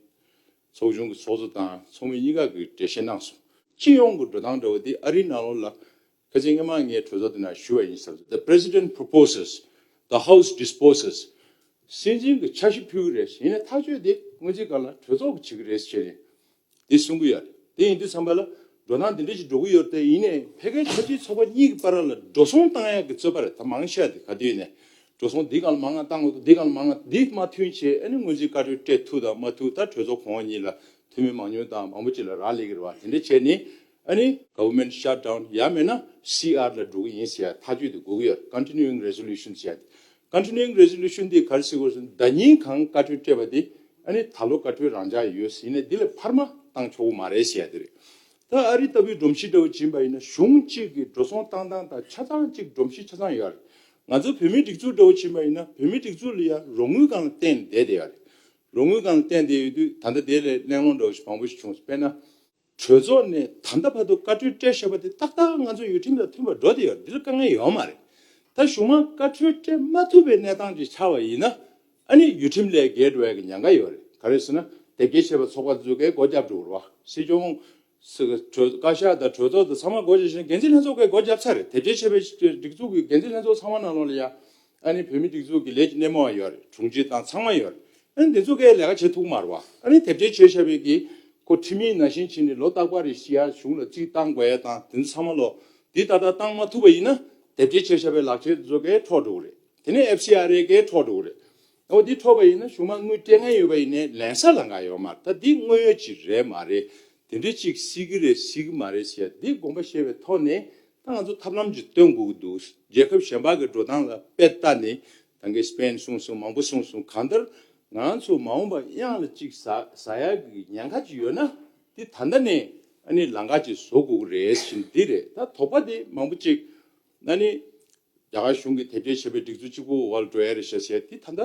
ཚོགས་ཆུང་གི་ཚོགས་གཙོ་དང་ཚོགས་མི་གཉིས་ཀ་གིས་འགྲེལ་བཤད་གནང་སོང་། སྤྱི་ཡོངས་ཀྱི་འགྲོ་སྟངས་འདྲ་བོ་དེ་ཨ་རིའི་ནང་ལོགས་ལ། ཁ་སང་སྔོན་མ་ངས་གྲོས་ཚོགས་དེ་ནང་ཞུས་པ་ཡིན་ཟེར། The president proposes, the house disposes. སྲིད་འཛིན་གྱིས་འཆར་གཞི་ཕུལ་གྱི་རེད། ཡིན་ནའི་ཐག་གཅོད་དེ་སྔོན་རྩིས་སྒང་ལ་གྲོས་ཚོགས་ཀྱིས་བྱེད་ཀྱི་རེད་ཟེར་ནས་དེ་གསུང་གི་ཡོད་རེད། དེ་ཡིན་དུས་ཙམ་པ་ལ་འགྲོ་སྟངས་དེ་འདྲ་ཞིག་འགྲོ་གི་ཡོད་རེད། དེ་ཡིན་ནའི་ཕ་གིའི་ཆབ་སྲིད་ཚོགས་པ་གཉིས་ཀྱི་བར་ལ་འགྲོ་སོང་བཏང་ཡག་གི་རྩོད་པ་རེད། ད་མང་ཆེ་བ་དེ་ག་དུས་ནས་འགྲོ་སོང་འདི་སྒང་ལ་མང་ང་བཏང་དགོས་འདུག་འདི་སྒང་ལ་མང་ང་། འདི་མ་མཐུན་བྱས་ཨ་ནི་སྔོན་རྩིས་བཀའ་འཁྲོལ་སྤྲད་ཐུབ་དང་མ་ཐུབ། ད་གྲོས་ཚོགས་གོང་འོག་གཉིས་ལ་འཐུས་མི་མང་ཉུང་དང་མང་པོ་ཅིག་ལ་རག་ལས་ཀྱི་རེད་བ། དེ་འདྲ་བྱས་ནས། ཨ་ནི་government shutdown ཡང་མིན་ན་སི་ཨར་ལ་འགྲོ་གི་ཡིན་ཟེར་ཡ་ཐག་གཅོད་དེ་དགོས་ཀྱི་ཡོད། Continuing resolution ཟེར་ཡ་དེ། Continuing resolution དེ་ག་རེ་ཟེར་དགོས་ཟེར་ན། ཟླ་ཉིན་གང་བཀའ་འཁྲོལ་སྤྲད་པ་དེ་ཨ་ནི་ད་ལོ་བཀའ་འཁྲོལ་རང་འཇགས་ཡོད་ཟེར་ནས་འདི་ལས་འཕར་མ་བཏང་ཆོག་གི་མ་རེད་ཟེར་ཡ་དེ་རེད། ད་ཨ་རི་ལྟ་བུའི་སྒྲོམ་གཞི་འདྲ་བོ་ཅིག་ཡིན་པ་ཡིན་ན་གཞུང་གཅིག་གི་འགྲོ་སོང་བཏང་སྟངས་དང་ཆ་ཚང་གཅིག་སྒྲོམ་གཞི་ཆ་ཚང་ཡོད་རེད། ང་ཚོ་བོད་མིའི་སྒྲིག་འཛུགས་འདྲ་བོ་ཕྱིན་པ་ཡིན་ན་བོད་མིའི་སྒྲིག་འཛུགས་ལ་ཡང་རོགས་དངུལ་སྒང་ལ་བརྟེན་བསྡད་བསྡད་ཡོད་རེད། རོགས་དངུལ་སྒང་ལ་བརྟེན་བསྡད་ཡོད་དུས་ད་ལྟ་དེ་ལས་གླེང་སློང་འདྲ་བོ་ཞིག་མང་པོ་ཞིག་བྱུང་སོང་། དཔེར་ན། གྲོས་ཚོགས་ནས་ད་ལྟ་བར་དུ་བཀའ་འཁྲོལ་སྤྲད་བཞག་པ་དེ་ཏག་ཏག་ང་ཚོ་ཡུལ་ཁྲིམས་དང་མཐུན་པར་འགྲོ་བསྡད་ཡོད་རེད། འདི་ལ་དཀའ་ངལ་ཡོད་མ་རེད། ད་གཞུག་མ་བཀའ་འཁྲོལ་སྤྲད་མ་ཐུབ་པའི་གནས་སྟངས་ཅིག་ཆགས་པ་ཡིན་ན་ཨ་ནི་ཡུལ་ཁྲིམས་ལས་འགལ་འགྲོ་ཡ་གི་ཉེན་ཁ་ཡོད་རེད། ག་རེ་ཟེར་ན་དེབ་སྐྱེལ་བྱས་པའི་ཚོགས་པ་ཚོ་གས་སྒོ་བརྒྱབ་འགྲོ་རེད་བ། སྲིད་སྐྱོང་། སི་གྲོས་བཀའ་ཤག་དང་གྲོས་ཚོགས་དང་ཚང་མ་སྒོ་བརྒྱབ་བཞིན་འགན་འཛིན་ལྷན་ཚོགས་ཀྱིས་སྒོ་བརྒྱབ་ཚར་རེད། དེབ་སྐྱེལ་བྱས་པའི་སྒྲིག་འཛུགས་ཀྱི་འགན་འཛིན་ལྷན་ཚོགས་ཚང་མ་ནང་ལོགས་ལ་ཡ། ཨ་ནི་བོད་མིའི་སྒྲིག་འཛུགས་ཀྱི་ལས་ཀྱི་སྣེ་མོ་བ་ཡོད་རེད། དྲུང་ཆེ་དང་ཚང་མ་ཡོད་རེད། ཨ་ནི་འདི་ཚོ་གས་ལས་ཀ་བྱེད་ཐུབ་མ་རེད་བ། ཨ་ནི་དེབ་སྐྱེལ་བྱས་བཞག་པའི་གི་ཁོ་ཁྲིམས་ཡིག་ནང་བཞིན་བྱས་ནས་ལོ་རྟག་པར་རེ་བཞི་ཡ་གཞུང་ལ་རྩིས་བཏང་དགོས་ཡ་དང་དེ་ཚོ་ཚང་མ་ལོ། འདི་ཏག་ཏག་བཏང་མ་ཐུབ་པ་ཡིན་ན་དེབ་སྐྱེལ་བྱས་བཞག་པའི་ལག་ཁྱེར་ཚོ་གས་འཕྲོག་འགྲོ་གི་རེད། དེ་ནས་ཨེཕ་སི་ཨར་ཨེ་གས་འཕྲོག་འགྲོ་གི་རེད། འོ་འདི་འཕྲོག་པ་ཡིན་ན་གཞུག་མ་དངུལ་སྤྲད་མཁན་ཡོད་པ་ཡིན་ནའི་ལེན་ས་ལམ་ཁ་ཡོད་མ་རེད། ད་འདི་དངོས་ཡོད་ཅིག་རེད་མ་རེད། དེ་འདྲ་ཅིག་སྲིད་ཀྱི་རེད་སྲིད་ཀྱི་མ་རེད་ཟེར་ཡ་འདི་དགོངས་པ་བཞེས་པའི་ཐོག་ནས་ད་ང་ཚོ་ཐབས་ལམ་ཅིག་སྟོན་དགོས་ཀྱི་འདུག་རྒྱལ་ཁབ་གཞན་པ་གི་འགྲོ་སྟངས་ལ་དཔེ་ལྟ་ནས་ད་གིན་སི་པེན་གསུངས་སོང་། མང་པོ་གསུངས་སོང་། གང་ལྟར་ང་ཚོ་མ་འོངས་པ་གཡང་ལ་ཅིག་ཟ་ཟ་ཡ་གི་ཉེན་ཁ་ཅིག་ཡོད་ན་འདི་ད་ལྟ་ནས་ཨ་ནི་ལམ་ཁ་ཅིག་བཟོ་དགོས་ཀྱི་རེད་ཟེར་འདི་རེད། ད་དོགས་པ་འདི་མང་པོ་ཅིག་ཨ་ནི། རྒྱ་གར་གཞུང་གིས་དེབ་སྐྱེལ་བྱས་པའི་སྒྲིག་འཛུགས་གཅིག་པུ་འོག་ལ་འགྲོ་ཡ་རེད་ཤག་ཟེར་དེ་ད་ལྟ་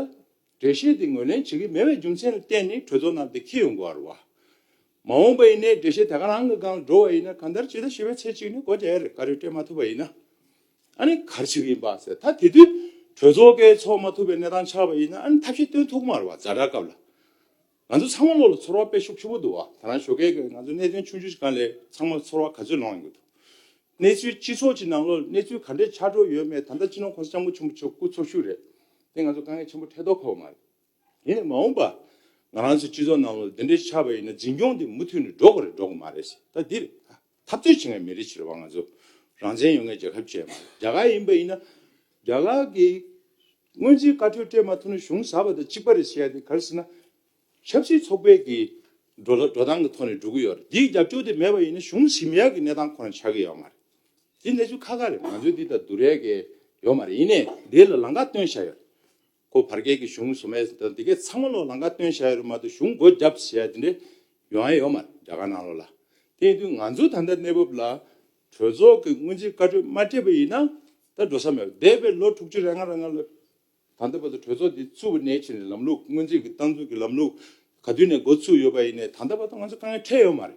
འགྲེལ་བཤད་དེ་ངོས་ལེན་བྱེད་ཀྱི་མེད་པའི་རྒྱུ་མཚན་ལ་བརྟེན་ནས་གྲོས་ཚོགས་ནང་དེ་འཁྱེར་ཡོང་དགོས་པ་རེད་བ། མ་འོངས་པ་ཡིན་ནའི་འགྲེལ་བཤད་དེ་ག་རང་གི་སྒང་ལ་འགྲོ་བ་ཡིན་ན་གང་ལྟར་ཕྱི་ཟླ་བཞི་པའི་ཚེས་གཅིག་ནས་སྒོ་རྒྱག་ཡ་རེད། བཀའ་འཁྲོལ་སྤྲད་མ་ཐུབ་པ་ཡིན་ན། ཨ་ནི་ག་རེ་བྱེད་ཀྱི་ཡིན་པ་ཟེར། ད་དེ་དུས་གྲོས་ཚོགས་ཀྱིས་ཚོགས་མ་ཐུབ་པའི་གནས་སྟངས་ཆགས་པ་ཡིན་ན་ཨ་ནི་ཐབས་ཤེས་སྟོན་ཐུབ་ཀྱི་མ་རེད་བ། ཛ་དྲག་སྐབས་ལ། ང་ཚོ་ཚང་མ་ལོག་ལ་ཚོར་བ་དཔེ་ཤུགས་ཆེན་པོ་འདུག་བ། ད་རང་ཞོགས་ཀས་ང་ཚོ་གནད་དོན་ཆུང་ཆུང་ཞིག་སྒང་ལ་ཚང་མ་ཚོར་བ་ག་ཚོད་ལངས་ཡོང་གི་འདུག་གནས་ཚུལ་སྤྱི་ཚོགས་ཀྱི་ནང་ལོགས་གནས་ཚུལ་ག་འདྲས་ཆགས་འགྲོ་ཡོད་མེད་ད་ལྟ་སྤྱི་ནོར་གོང་ས་སྐྱབས་མགོན་ཆེན་པོ་མཆོག་སྐུ་འཚོ་བཞུགས་རེད། དེ་ང་ཚོ་དཀའ་ངལ་ཆེན་པོ་འཕྲད་མདོག་ཁ་པོ་མ་རེད། ཡིན་ནའི་མ་འོངས་པ་ང་རང་ཚོའི་སྤྱི་ཚོགས་ནང་ལོགས་འདི་འདྲས་ཆགས་པ་ཡིན་ན་འཛིན་སྐྱོང་དེ་མུ་མཐུད་ནས་འགྲོ་དགོས་རེད་འགྲོ་དགོས་མ་རེད་ཟེར། ད་འདི་རེད། འཐབ་རྩོད་བྱེད་མཁན་མི་རིགས་ཤིག་རེད་བ། ང་ཚོ་རང་བཙན་ཡོད་མཁན་རྒྱལ་ཁབ་ཅིག་མ་རེད། རྒྱ་གར་ཡིན་པ་ཡིན་ན་རྒྱ་གར་གྱི་སྔོན་རྩིས་བཀའ་འཁྲོལ་སྤྲད་མ་ཐུབ་ན་གཞུང་ཟག་པ་དང་གཅིག་པ་རེད་ཟེར་ཡ་དེ་ག་རེ་ཟེར་ན། ཆབ་སྲིད་ཚོགས་པའི་གི་འགྲོ་ལ་འགྲོ་སྟངས་ཀྱི་ཐོག་ནས་འགྲོ་གི་ཡོད་རེད། འདིའི་རྒྱབ་སྐྱོར་དེ་མེད་པ་ཡིན་ན་གཞུང་ཟིན་ཡག་གི་གནས་སྟངས་ཁོ་ན་ཆགས་ཀྱི་ཡོད་མ་རེད། འདི་གནས་ཚུལ་ཁག་ཁག་རེད། ང་ཚོས་འདི་ལྟར་བསྡུར་ཡག་གི་ཡོད་མ་རེད། ཡིན་ནའི་འདི་ལ་ལམ་ཁ་སྟོན་བཞག་ཡོད་རེད། ཁོ་བར་བརྒལ་གྱི་གཞུང་བཟོ་མེད་དང་འདི་གའི་ཚང་མ་ལོ་ལམ་ཁ་སྟོན་བཞག་ཡོད་རེད་མ་གཏོགས་གཞུང་སྒོ་བརྒྱབ་ཟེར་ཡ་དེ་འདྲ་ཡོང་ཡ་ཡོད་མ་རེད་རྒྱ་གར་ནང་ལོགས་ལ། དེ་ཡིན་དུས་ང་ཚོ་ད་ལྟ་གནས་བབ་ལ་གྲོས་ཚོགས་ཀྱི་སྔོན་རྩིས་བཀའ་འཁྲོལ་མ་སྤྲད་པ་ཡིན་ན་ད་འགྲོ་ས་མེད་པ། འདས་པའི་ལོ་དྲུག་ཅུ་རེ་ལྔ་རེ་ལྔ་ལ། ད་ལྟ་བར་དུ་གྲོས་ཚོགས་འདི་བཙུགས་པ་ནས་བྱས་ནས་ལམ་ལུགས་སྔོན་རྩིས་ཀྱི་ཏང་འཛུགས་ཀྱི་ལམ་ལུགས་ག་དུས་ནས་འགོ་ཚུགས་ཡོད་པ་ཡིན་ནའི་ད་ལྟ་བར་དུ་ང་ཚོ་དཀའ་ངལ་འཕྲད་ཡོད་མ་རེད།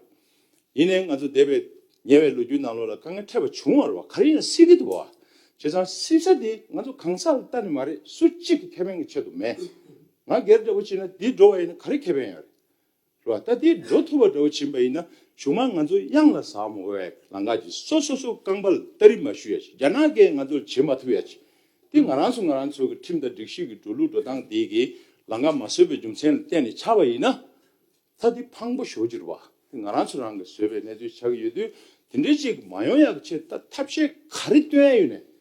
ཡིན་ནའི་ང་ཚོ་འདས་པའི་ཉེ་བའི་ལོ་རྒྱུས་ནང་ལོགས་ལ་དཀའ་ངལ་འཕྲད་པ་བྱུང་བ་རེད་བ། ག་རེ་ཡིན་ན་སྲིད་ཀྱི་འདུག་བ། བྱས་ཙང་སྲིད་ས་འདི་ང་ཚོ་གང་ཟག་ལ་ལྟ་ནས་མ་རེད། སུ་གཅིག་གི་ཁེ་ཕན་གྱི་ཆེད་དུ་མེད། ང་སྒེར་འདྲ་བོ་བྱས་ན་འདི་འགྲོ་བ་ཡིན་ན་ག་རེ་ཁེ་ཕན་ཡོད་རེད། རེད་བ། ད་དེ་འགྲོ་ཐུབ་པ་འདྲ་བོ་ཕྱིན་པ་ཡིན་ན་གཞུག་མ་ང་ཚོ་གཡང་ལ་ཟག་མ་དགོས་པའི་ལམ་ཁ་ཅིག་སོ་སོ་སོ་རྐང་པ་ལ་སྟ་རེ་མ་གཞུ་ཡ་ཅིག་རྒྱ་ནག་གིས་ང་ཚོར་བྱེད་མ་ཐུབ་ཡ་ཅིག་དེ་ང་རང་ཚོ་ང་རང་ཚོ་གི་ཁྲིམས་དང་སྒྲིག་གཞི་གི་འགྲོ་ལུགས་འགྲོ་སྟངས་དེ་གི་ལམ་ཁ་མ་བཟོས་པའི་རྒྱུ་མཚན་ལ་བརྟེན་ནས་ཆགས་པ་ཡིན་ན་ད་དེ་ཕངས་པོ་ཞེ་པོ་ཅིག་རེད་བ། དེ་ང་རང་ཚོ་རང་གིས་བཟོས་པའི་གནས་ཚུལ་ཆགས་ཀྱི་ཡོད་དུས་དེ་འདྲའི་ཅིག་མ་ཡོང་ཡག་གི་ཆེད་ད་ཐབས་ཤེས་ག་རེ་སྟོན་ཡ་ཡོད་ནས།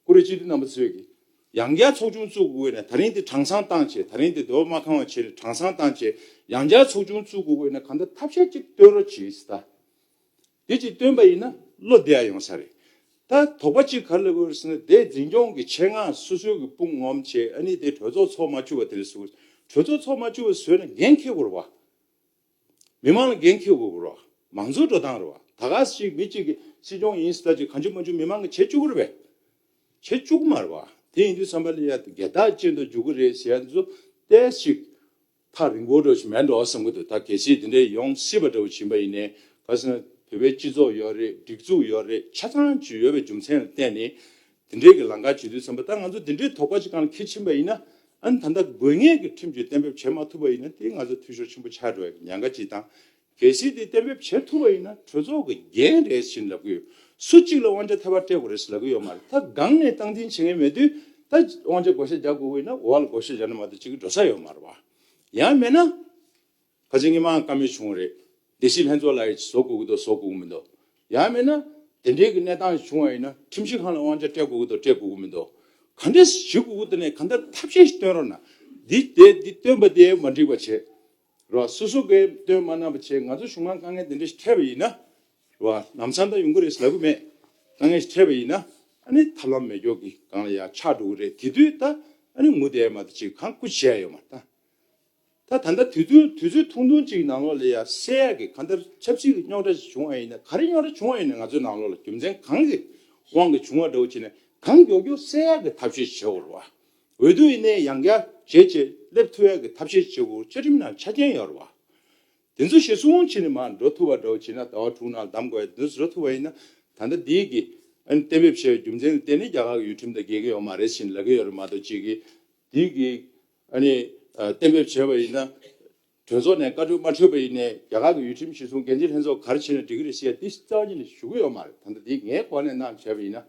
བཀུར་འོས་སྤྱི་འཐུས་རྣམ་པ་ཚོས་ཀྱིས་ཡང་བསྐྱར་ཚོགས་ཆུང་བཙུགས་དགོས་ན་ད་རིང་འདི་གྲངས་ཚང་བཏང་བྱས། ད་རིང་འདི་འདོད་པ་མ་ཁེངས་པ་བྱས་ནས་གྲངས་ཚང་བཏང་བྱས་ཡང་བསྐྱར་ཚོགས་ཆུང་བཙུགས་དགོས་ན་གང་ལྟར་ཐབས་ཤེས་ཅིག་སྟོན་རོགས་གྱིས་ཟེར། ད་འདི་ཅིག་སྟོན་པ་ཡིན་ན་བློ་བདེ་ཡ་ཡོང་ས་རེད། ད་དོགས་པ་ཅིག་ག་རེ་ལབ་དགོས་རེད་ཟེར་ན་དེ་འཛིན་སྐྱོང་གི་ཆེད་མངགས་སོ་སོའི་གི་དཔུང་ངོམ་བྱས། ཨ་ནི་དེ་གྲོས་ཚོགས་ཚོགས་མ་བཅུག་པ་དེ་རེད་ཟེར། གྲོས་ཚོགས་ཚོགས་མ་བཅུག་པ་བཟོས་ན་འགན་འཁྱེར་དགོས་རེད་བ། མི་མང་ལ་འགན་འཁྱེར་དགོས་རེད་བ། མང་གཙོའི་འགྲོ་སྟངས་རེད་བ། ད་ག་ཞིག་མི་གཅིག་གིས་སྲིད་སྐྱོང་ཡིན་ཟེར་ཅིག་གང་བྱུང་མང་བྱུང་མི་མང་གིས་བྱེད་བཅུག་གི་རེད་པས། བྱེད་བཅུག་གི་མ་རེད་བ། དེ་ཡིན་དུས་བསམ་པ་ལ་ཡ་དེ་སྒེར་བདག་ཅན་དུ་འཇུག་གི་རེད་ཟེར་ཡ་འདི་ཚོ་ཏོག་ཙམ་ཐག་རིང་པོ་འདྲ་ཞིག་མེད་འགྲོ་བསམ་གི་འདུག་ད་གལ་སྲིད་དེ་འདྲའི་ཡོང་སྲིད་པ་འདྲ་བོ་ཡིན་པ་ཡིན་ནའི་ག་ཟེར་ན་བོད་པའི་སྤྱི་ཚོགས་ཡོད་རེད། སྒྲིག་འཛུགས་ཡོད་རེད། ཆ་ཚང་ཅིག་ཡོད་པའི་རྒྱུ་མཚན་ལ་བརྟེན་ནས། དེ་འདྲའི་གི་ལམ་ཁ་བྱེད་དུས་ཙམ་པ་ད་ང་ཚོ་དེ་འདྲའི་དོགས་པ་ཅིག་སྒང་ལ་འཁྱེར་ཕྱིན་པ་ཡིན་ན། ཨ་ནི་ད་ལྟ་དགོས་ངེས་ཀྱི་ཁྲིམས་ཀྱི་གཏན་འབེབས་བྱེད་མ་ཐུབ་པ་ཡིན་ན་དེ་ང་ཚོ་འཐུས་ཤོར་ཆེན་པོ་ཆགས་འགྲོ་བའི་ཉེན་ཁ་ཅིག་དང་། གལ་སྲིད་དེ་གཏན་འབེབས་བྱེད་ཐུབ་པ་ཡིན་ན་གྲོས་ཚོགས་ཀྱི་འགན་རེད་ཟེར་ལབ་ཀྱི་ཡོད། སུ་གཅིག་ལ་དབང་ཆ་ཐད་པ་སྤྲད་དགོས་རེད་ཟེར་ལབ་ཀྱི་ཡོད་མ་རེད། ད་སྒང་ནས་སྟངས་འཛིན་བྱེད་མཁན་མེད་དུས་ད་དབང་ཆ་བགོ་བཤའ་རྒྱག་དགོས་ཀྱི་ཡིན་ན་འོག་ལ་བགོ་བཤའ་རྒྱག་ན་མ་གཏོགས་གཅིག་གིས་འགྲོ་ས་ཡོད་མ་རེད་བ། ཡང་མེད་ན། ཁ་ཅིག་གིས་མང་བཀའ་མོལ་བྱུང་བ་རེད། སྡེ་སྲིད་ལྷན་ཚོགས་ལ་ཡི་བཟོ་དགོས་ཀྱི་འདུག་བཟོ་དགོས་ཀྱི་མི་འདུག་ཡང་མིན་ན་དེ་འདྲའི་གི་གནས་སྟངས་ཤིག་བྱུང་བ་ཡིན་ན་ཁྲིམས་ཞིབ་ཁང་ལ་དབང་ཆ་སྤྲད་དགོས་ཀྱི་འདུག་སྤྲད་དགོས་ཀྱི་མི་འདུག་ག་འདྲ་ཞིག་དགོས་ཀྱི་འདུག་ནས་གང་ལྟར་ཐབས་ཤེས་ཤིག་སྟོན་རོགས་གནང་། འདི་དེ་འདི་སྟོན་པ་དེ་མ་འགྲིག་པ་བྱས། རོ་སོ་སོ་གིས་སྟོན་མ་གནང་བ་བྱས། ང་ཚོ་གཞུང་མང་དཀའ་ངལ་དེ་འདྲ་ཞིག་འཕྲད་པ་ཡིན་ན། རོ་ལམ་སང་ད་ཡོང་གི་རེད་ལབ་གི་མེད། དཀའ་ངལ་ཞིག་འཕྲད་པ་ཡིན་ན་ཨ་ནི་ཐབས་ལམ་མེད་སྐྱོ་གི་སྒང་ལ་ཡ་ཆགས་འགྲོ་གི་རེད། དེ་དུས་ད་ཨ་ནི་ངུ་བསྡད་མ་གཏོགས་ཅིག་གང་སྐུ་བྱས་ཡོད་མ་རེད་ད། ད་ད་ལྟ་དུས་ཚོད་དུས་ཚོད་ཐུང་ཐུང་ཅིག་ནང་ལོགས་ལ་ཡ་སེལ་ཡག་གི་གང་ལྟར་ཆབ་སྲིད་ཀྱི་རྙོག་དྲ་ཞིག་བྱུང་བ་ཡིན་ན། ག་རེ་རྙོག་དྲ་བྱུང་བ་ཡིན་ན་ང་ཚོའི་ནང་ལོགས་ལ་རྒྱུ་མཚན་གང་གི་དབང་གིས་བྱུང་བ་འདྲ་བོ་བྱས་ནས་ གང་མགྱོགས་མགྱོགས་སེལ་ཡག་གི་ཐབས་ཤེས་བྱེད་དགོས་རེད་བ། འོས་བསྡུ་ཡིན་ནའི་ཡང་བསྐྱར་བྱས་བྱས་སླེབས་ཐུབ་ཡག་གི་ཐབས་ཤེས་བྱེད་དགོས། བཅའ་ཁྲིམས་ནང་ཆ་རྐྱེན་ཡོད་རེད་བ། དེ་ཚོ་གཞིར་བཟུང་བྱས་ནས་མར་འགྲོ་ཐུབ་པ་འདྲ་བོ་བྱས་ན། ཟླ་བ་དྲུག་ནང་བདམས་དགོས་ཡ་དེ་ཚོ་འགྲོ་ཐུབ་པ་ཡིན་ན། ད་ལྟ་འདི་གི་ཨ་ནི་གཏན་འབེབས་བྱས་པའི་རྒྱུ་མཚན་ལ་བརྟེན་ནས་རྒྱ་གར་གྱི་ཡུལ་ཁྲིམས་དང་འགལ་གྱི་ཡོད་རེད་མ་གཏོགས། གཅིག་གིས་འདི་གི་ཨ་ནི་ཨ་གཏན་འབེབས་བྱས་པ་ཡིན་ན། གྲོས་ཚོགས་ནས་བཀའ་འཁྲོལ་མ་འཁྲོལ་བ་ཡིན་ནའི་རྒྱ་གར་གྱི་ཡུལ་ཁྲིམས་གཞིར་བཟུང་འགན་འཛིན་ལྷན་ཚོགས་ག་རེ་བྱས་ནས་འགྲིག་གི་རེད་ཟེར་ཡ་འདི་རྩ་བ་ཉིད་ནས་ཞུ་གི་ཡོད་མ་རེད། ད་ལྟ་འདི་ངའི་སྒོ་ནས་གནང་བྱས་པ་ཡིན་ན།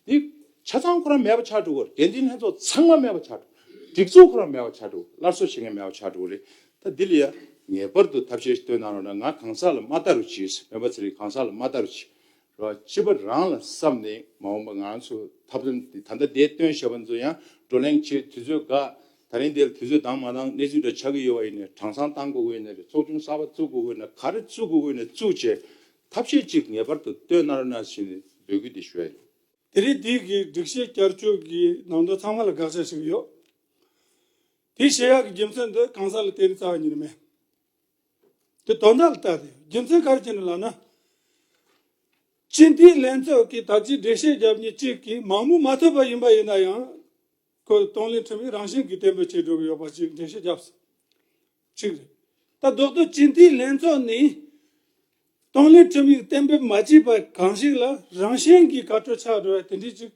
འདི་ཆ་ཚང་ཁོ་རང་མེད་པ་ཆགས་འགྲོ་གི་རེད། འགན་འཛིན་ལྷན་ཚོགས་ཚང་མ་མེད་པ་ཆགས་འགྲོ། སྒྲིག་འཛུགས་ཁོ་རང་མེད་པ་ཆགས་འགྲོ། སླར་གསོ་བྱེད་མཁན་མེད་པ་ཆགས་འགྲོ་གི་རེད། ད་འདི་ལ་ཡ་ངེས་པར་དུ་ཐབས་ཤེས་ཤིག་བཏོན་གནང་རོགས་གནང་། ང་གང་ཟག་ལ་མ་ལྟ་རུ་གྱིས། སྤེན་པ་ཚེ་རིང་གང་ཟག་ལ་མ་ལྟ་རུ་གྱིས། རོ། སྤྱི་པ་རང་ལ་བསམ་ནས་མ་འོངས་པ་ང་རང་ཚོ་ཐབས་ལམ་འདི་ད་ལྟ་འདིར་བཏོན་བཞག་པ་ཚོ་ཡང་བགྲོ་གླེང་བྱེད་དུས་ཚོད་འགག། ད་རིང་འདིར་དུས་ཚོད་འདང་མ་འདང་གནས་ཚུལ་འདྲ་ཆགས་ཀྱི་ཡོད་པ་ཡིན་ནའི་གྲངས་ཚང་བཏང་དགོས་ཀྱི་ཡོད་ན་རེད། ཚོགས་ཆུང་གསར་པ་བཙུགས་དགོས་ཀྱི་ཡོད་ན། ག་རེ་བཙུགས་དགོས་ཀྱི་ཡོད་ན་བཙུགས་བྱས་ཐབས་ཤེས་གཅིག་ངེས་པར་དུ་བཏོན་གནང་རོགས་གནང་ཞེས་ནས་འབོད་སྐུལ་འདི་ཞུ་ཡ་ཡིན། དེ་རིང་འདི་གི་སྒྲིག་གཞི་བསྐྱར་བཅོས་ཀྱི་ནང་དོན་ཚང་མ་ལ་དགག་བྱ་ཞིག་ཡོད། དེ་བཤད་ཡག་གི་རྒྱུ་མཚན་འདི་གང་ཟག་ལ་བརྟེན་ནས་རྩ་བ་ཉིད་ནས་མེད། དེ་དོན་དག་ལ་ལྟ་སྟེ་རྒྱུ་མཚན་ག་རེ་བྱས་ནས་ལབ་ན། སྤྱི་འཐུས་ལྷན་ཚོགས་ཀྱིས་ད་ཅི་འགྲེལ་བཤད་རྒྱབ་མཁན་གཅིག་གིས་མང་མོས་མ་ཐོབ་པ་ཡིན་པ་ཡིན་ན་ཡང་། ཁོ་གཏོང་ལེན་ཁྲིམས་ཡིག་རང་བཞིན་གྱིས་གཏན་འབེབས་བྱེད་འགྲོ་གི་ཡོད་པ་ཅིག་འགྲེལ་བཤད་བརྒྱབ་སོང་། གཅིག་རེད། ད་རྡོག་རྡོག་སྤྱི་འཐུས་ལྷན་ཚོགས་ནས་གཏོང་ལེན་ཁྲིམས་ཡིག་གཏན་འབེབས་མ་བྱས་པ་གང་ཞིག་ལ་རང་བཞིན་གྱིས་བཀའ་འཁྲོལ་ཆགས་འགྲོ་བ་དེ་འདྲའི་ཅིག་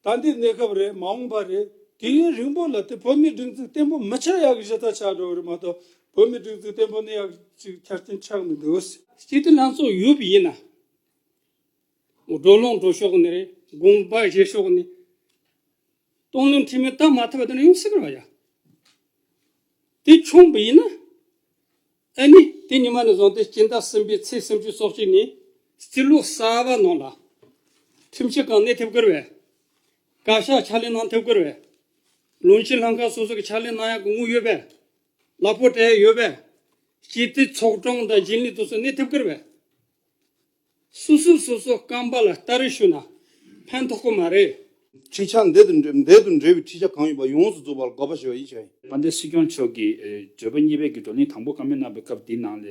ད་ལྟའི་གནས་སྐབས་རེད། མ་འོངས་པ་རེད། དུས་ཡུན་རིང་པོ་ལ་དེ་བོད་མིའི་སྒྲིག་འཛུགས་བརྟན་པོ་མི་ཆགས་ཡག་གི་གཞི་རྩ་ཆགས་འགྲོ་གི་རེད་མ་གཏོགས། བོད་མིའི་སྒྲིག་འཛུགས་བརྟན་པོ་གནས་ཡག་ཅིག་ཆ་རྐྱེན་ཆགས་མི་འདུག། སྤྱི་འཐུས་ལྷན་ཚོགས་ཡོད་པ་ཡིན་ན། འགྲོ་ལུགས་འགྲོ་ཕྱོགས་ནས་རེད། དགོངས་པ་བཞེས་ཕྱོགས་ནས། གཏོང་ལེན་ཁྲིམས་ཡིག་བཏང་མ་ཐུབ་པ་དེ་ནི་ཡོང་སྲིད་ཀྱི་རེད་བ་ཡ། དེ་བྱུང་བ་ཡིན་ན། ཨ་ནི་དེ་ཉི་མ་ནས་བཟུང་སྟེ་སྤྱི་ཟླ་གསུམ་པའི་ཚེས་སུམ་ཅུ་སོ་གཅིག་ཉིན་སྤྱི་ལོ་གསར་པ་ནང་ལ་ཁྲིམས་ཞིབ་ཁང་གནས་ཐུབ་ཀྱི་རེད་པས། བཀའ་ཤག་ཕྱག་ལས་གནང་ཐུབ་ཀྱི་རེད་པས། ལུང་ཕྱིའི་ལྷན་ཁང་སོ་སོ་གི་ཕྱག་ལས་གནང་ཡག་གི་དངུལ་ཡོད་པས། གླ་ཕོགས་སྤྲད་ཡག་ཡོད་པས། སྤྱི་འཐུས་ཚོགས་དྲུང་དང་རྒྱུན་ལས་དེ་ཚོ་གནས་ཐུབ་ཀྱི་རེད་པས། སོ་སོས་སོ་སོའི་རྐང་པ་ལ་སྟ་རེ་གཞུས་ན་ཕན་ཐོགས་ཀྱི་མ་རེད། འཁྲིག་ཆགས་འདི་དང་འབྲེལ་འདི་དང་འབྲེལ་བའི་འཁྲིག་ཆགས་གང་ཡོད་པ་ཡོངས་སུ་རྫོགས་པར་དགག་པ་ཞུ་བ་ཡིན་ཞུ་ཡིན། དཔལ་ལྡན་སྲིད་སྐྱོང་མཆོག་གིས་ཨེ་བརྗོད་པ་གཉིས་པའི་གི་བགྲོ་གླེང་དང་པོ་བཀའ་མོལ་གནང་བའི་སྐབས་འདིའི་ནང་ལ་